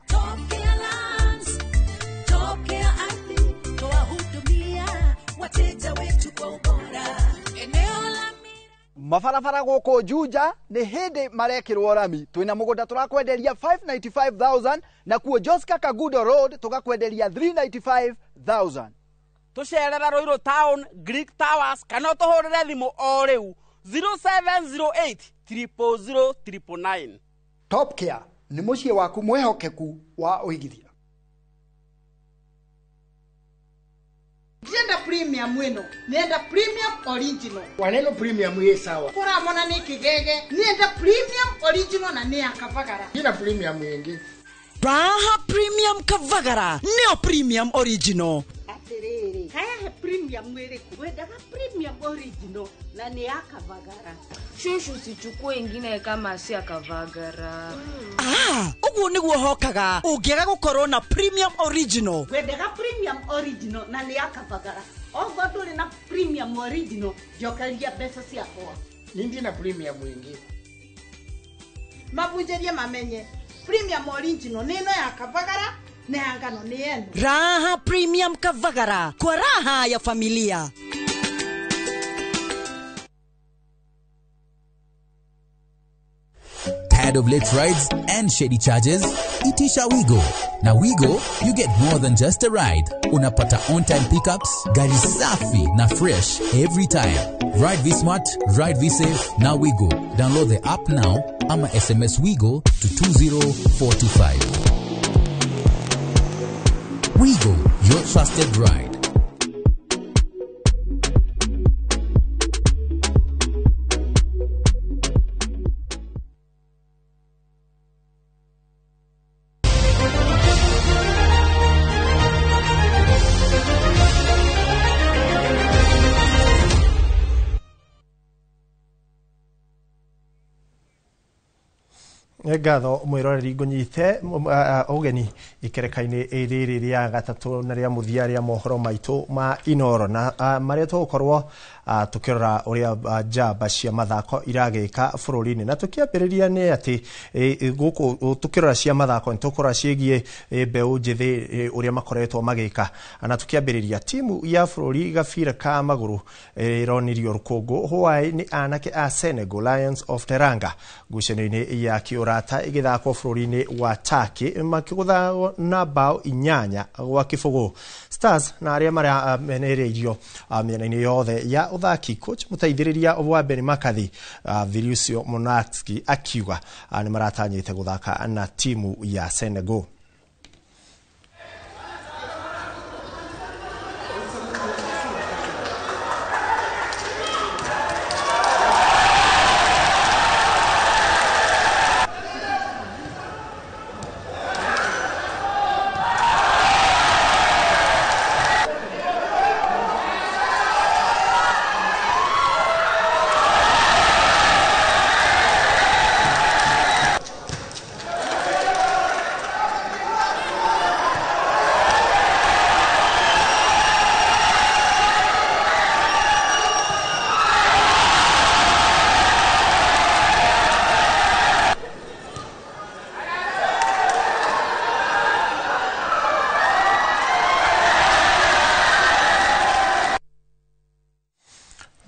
Mabarabara gũkũ Juja nĩ hĩndĩ marekĩrwo rami. Twĩna mũgũnda tũrakwenderia 595,000 na kuo Joska Kagudo Road tũgakwenderia 395,000. Tũcerera Ruiru Town, Greek Towers kana ũtũhũrĩre thimũ o rĩu 0708 000 999. Top Care nĩ mũciĩ waku mwĩhokeku wa ũigithia. Ndienda premium ĩno, nenda premium original. Waneno premium ĩ sawa. Kũramona nĩ kĩgege, nenda premium original na nĩ ya Kavagara. Ina premium ĩngĩ. Raha premium Kavagara, nĩyo premium original. Atĩrĩrĩ, haya he premium ĩrĩkũ? Wendaga premium original na nĩ ya Kavagara. Shushu, usichukue ingine kama si ya Kavagara. Ah, ũguo nĩguo hokaga ũngĩaga gũkorwo na premium original. Wendaga premium original na nĩ ya Kavagara. Ogo ndũrĩ na premium original, njokeria mbeca ciakwa. Nindi na premium ĩngĩ. Mabunjĩrie mamenye premium original nĩ ĩno ya Kavagara na ya ngano nĩ ĩno. Raha premium Kavagara kwa raha ya familia. Tired of late rides and shady charges? Itisha Wigo. Na Wigo, you get more than just a ride. Unapata on-time pickups, gari safi na fresh every time. Ride V-Smart, ride V-Safe, na Wigo. Download the app now ama SMS Wigo to 20425. Wigo, your trusted ride. Ngatho mwiroreri ngunyite ugeni ikereka-inĩ rĩrĩ rĩa gatatũ na rĩa mũthia rĩa mohoro maitũ ma Inoro na marĩa tũgũkorwo tukĩrora ũrĩa njamba cia mathako iragĩka bũrũri-inĩ. Na tũkĩambĩrĩria nĩ atĩ gũkũ tũkĩrora cia mathako nĩ tũkũrora ciĩgiĩ mbeũ njĩthĩ ũrĩa makoretwo magĩka. Na tũkĩambĩrĩria timu ya bũrũri gabira ka magũrũ ĩronirio rũkũngũ hwaĩ nĩ anake a Senegal Lions of Teranga ngucanio-inĩ ya kĩũrata ĩgĩthakwo bũrũri-inĩ wa Turkey makĩgũthagwo na bao 8-0. Stars na arĩa maramenereirio mĩena-inĩ yothe ya ũthaki, coach mũteithĩrĩria wa Ben McCarthy Viliusio Monatski akiuga nĩ maratanyĩte gũthaka na timu ya Senegal.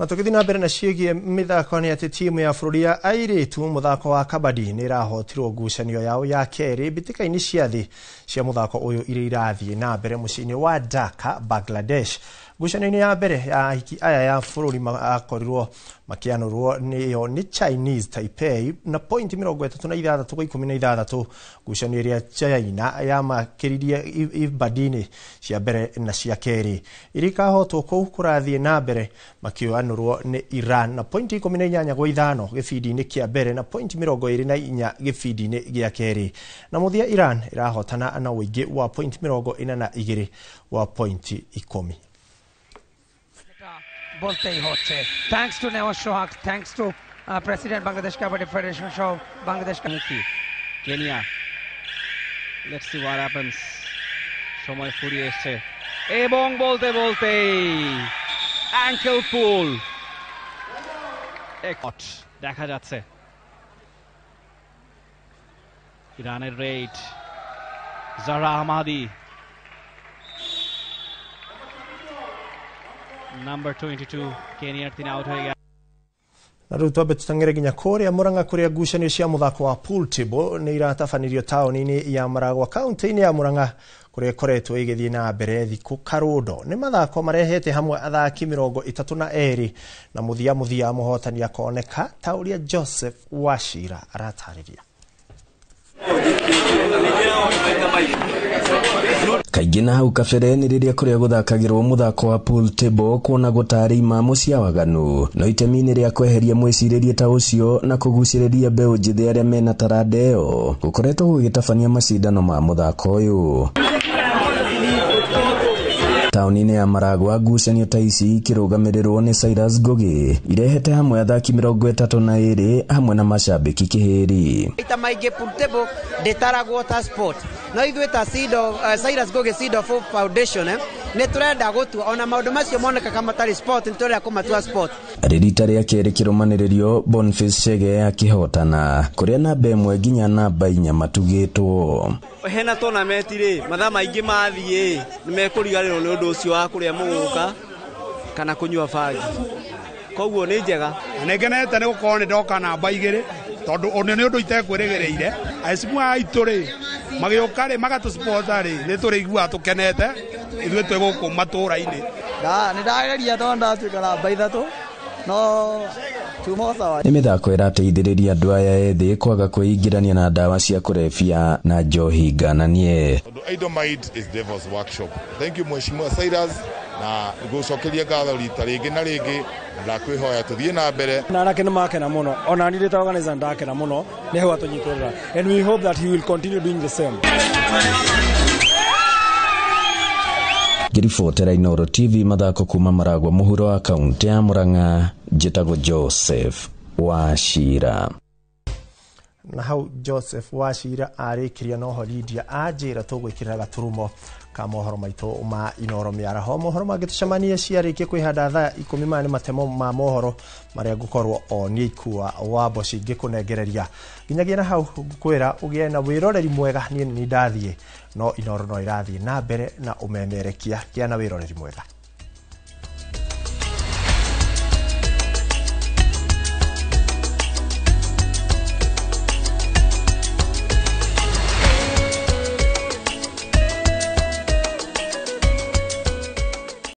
Na tũgĩthiĩ na mbere na ciĩgiĩ mĩthako nĩ atĩ timu ya bũrũri ya airĩtu mũthako wa kabadi nĩ ĩrahotirwo ngucanio yao ya kerĩ mbĩtĩka-inĩ cia thĩ cia mũthako ũyũ iria irathiĩ na mbere mũciĩ-inĩ wa Dhaka, Bangladesh. Ngucanio-inĩ ya mbere ya ahiki aya ya bũrũri makorirwo makĩanũrwo nĩyo nĩ Chinese Taipei na pointi 36 kwa 16, ngucanio ĩrĩa China yamakĩririe ibandinĩ cia mbere na cia kerĩ. Iria ikahotwo kũu kũrathiĩ na mbere makĩanũrwo nĩ Iran na pointi 18 kwa 5 gĩbindi-inĩ kĩa mbere na pointi 24 gĩbindi-inĩ gĩa kerĩ. Na mũthia Iran ĩrahotana na ũingĩ wa pointi 42 wa pointi 10. বলতেই হচ্ছে thanks to Newaz Sohag, thanks to president Bangladesh Kabaddi Federation সহ Bangladesh Kenya. Let's see what happens. সময় ফুরিয়ে এসেছে এবং বলতে বলতেই অ্যাঙ্কেল পুল দেখা যাচ্ছে। ইরানের raid Zahra Ahmadi, number 22 কেনিয়ার, তিনি আউট হয়ে গেলেন। Na rĩu twambe tũteng'ere nginya kũrĩa Murang'a kũrĩa ngucanio cia mũthako wa pool table nĩ iratabanĩrio taũni-inĩ ya Maragwa kaunti-inĩ ya Murang'a kũrĩa ĩkoretwo ĩgĩthiĩ na mbere thikũ karũndo. Nĩ mathako marehete hamwe athaki 32 na mũthia mũthia mũhotani akoneka ta ũrĩa Joseph Wachira aratarĩria. Kaingĩ na hau kabere nĩ rĩrĩa kũrĩa gũthakagĩrwo mũthako wa pool table kuonagwo tarĩ imamo cia waganu, no itemi-inĩ rĩa kweheria mwĩcirĩrie ta ũcio na kũgucĩrĩria mbeũ njĩthĩ arĩa mena taranda ĩyo gũkoretwo gũgĩtabania macindano ma mũthako ũyũ. Taũni-inĩ ya Maragwa ngucanio ta ici ikĩrũgamĩrĩrwo nĩ Cyrus Ngugi irehete hamwe athaki 32 hamwe na macambĩki kĩhĩri. Maita maingĩ pool table ndĩtaragwo ta sport, no ithuĩ ta Cyrus Ngugi Seed of Hope Foundation nĩ tũrenda gũtua ona maũndũ macio monekaga matarĩ sport, nĩ tũrenda kũmatua sport. Rita rĩa kerĩ kĩrũmanĩrĩrio Boniface Chege akĩhotana kũrĩa namba 1 nginya namba 4 matugĩtwo. Hena tournament rĩ mathaa maingĩ mathiĩ nĩ mekũriganĩrwo nĩ ũndũ ũcio wa kũrĩa mũgũka kana kũnyua bangi, koguo nĩ njega. Nĩ ngenete nĩ gũkorwo nĩ ndoka namba 2 tondũ ũndũ nĩ ũndũ itekwĩrĩgĩrĩire. Aicimu aitũ rĩ magĩũka rĩ magatũcipota rĩ nĩ tũrĩiguaga tũkenete ithuĩ twĩ gũkũ matũũra-inĩ. Nĩ ndageria tondũ ndatuĩka namba 3 no tuma sawa. Nĩ mĩthako ĩrateithĩrĩria andũ aya ethĩ kwaga kwĩingĩrania na ndawa cia kũrebia na njohi ngananie. Tondũ idle mind is devil's workshop. Thank you Mheshimiwa Cyrus na ngũcokeria ngatho rita rĩngĩ na rĩngĩ na ndakwĩhoya tũthiĩ na mbere. Na anake nĩ makena mũno, ona niĩ ndĩ ta organizer ndakena mũno nĩ hau atũnyitĩrĩra, and we hope that he will continue doing the same. Ngĩribotera Inooro TV mathako kuma Maragwa mũhuro wa kaunti ya Murang'a, njĩtagwo Joseph Wachira. Na hau Joseph Wachira arĩkĩria noho Lydia anjĩra tũgwĩkĩrĩra gaturumo ka mohoro maitũ ma Inooro mĩaraho. Mohoro mangĩ tũcemanie ciarĩkia kwĩhanda thaa 10 maya nĩ matemo ma mohoro marĩa ngũkorwo o niĩ ikua wa mboci ngĩkũnengereria. Nginyagia na hau ngũkwĩra ũgĩe na wĩroreri mwega, niĩ nĩ ndathiĩ no Inooro no ĩrathiĩ na mbere na ũmemerekia. Gĩa na wĩroreri mwega.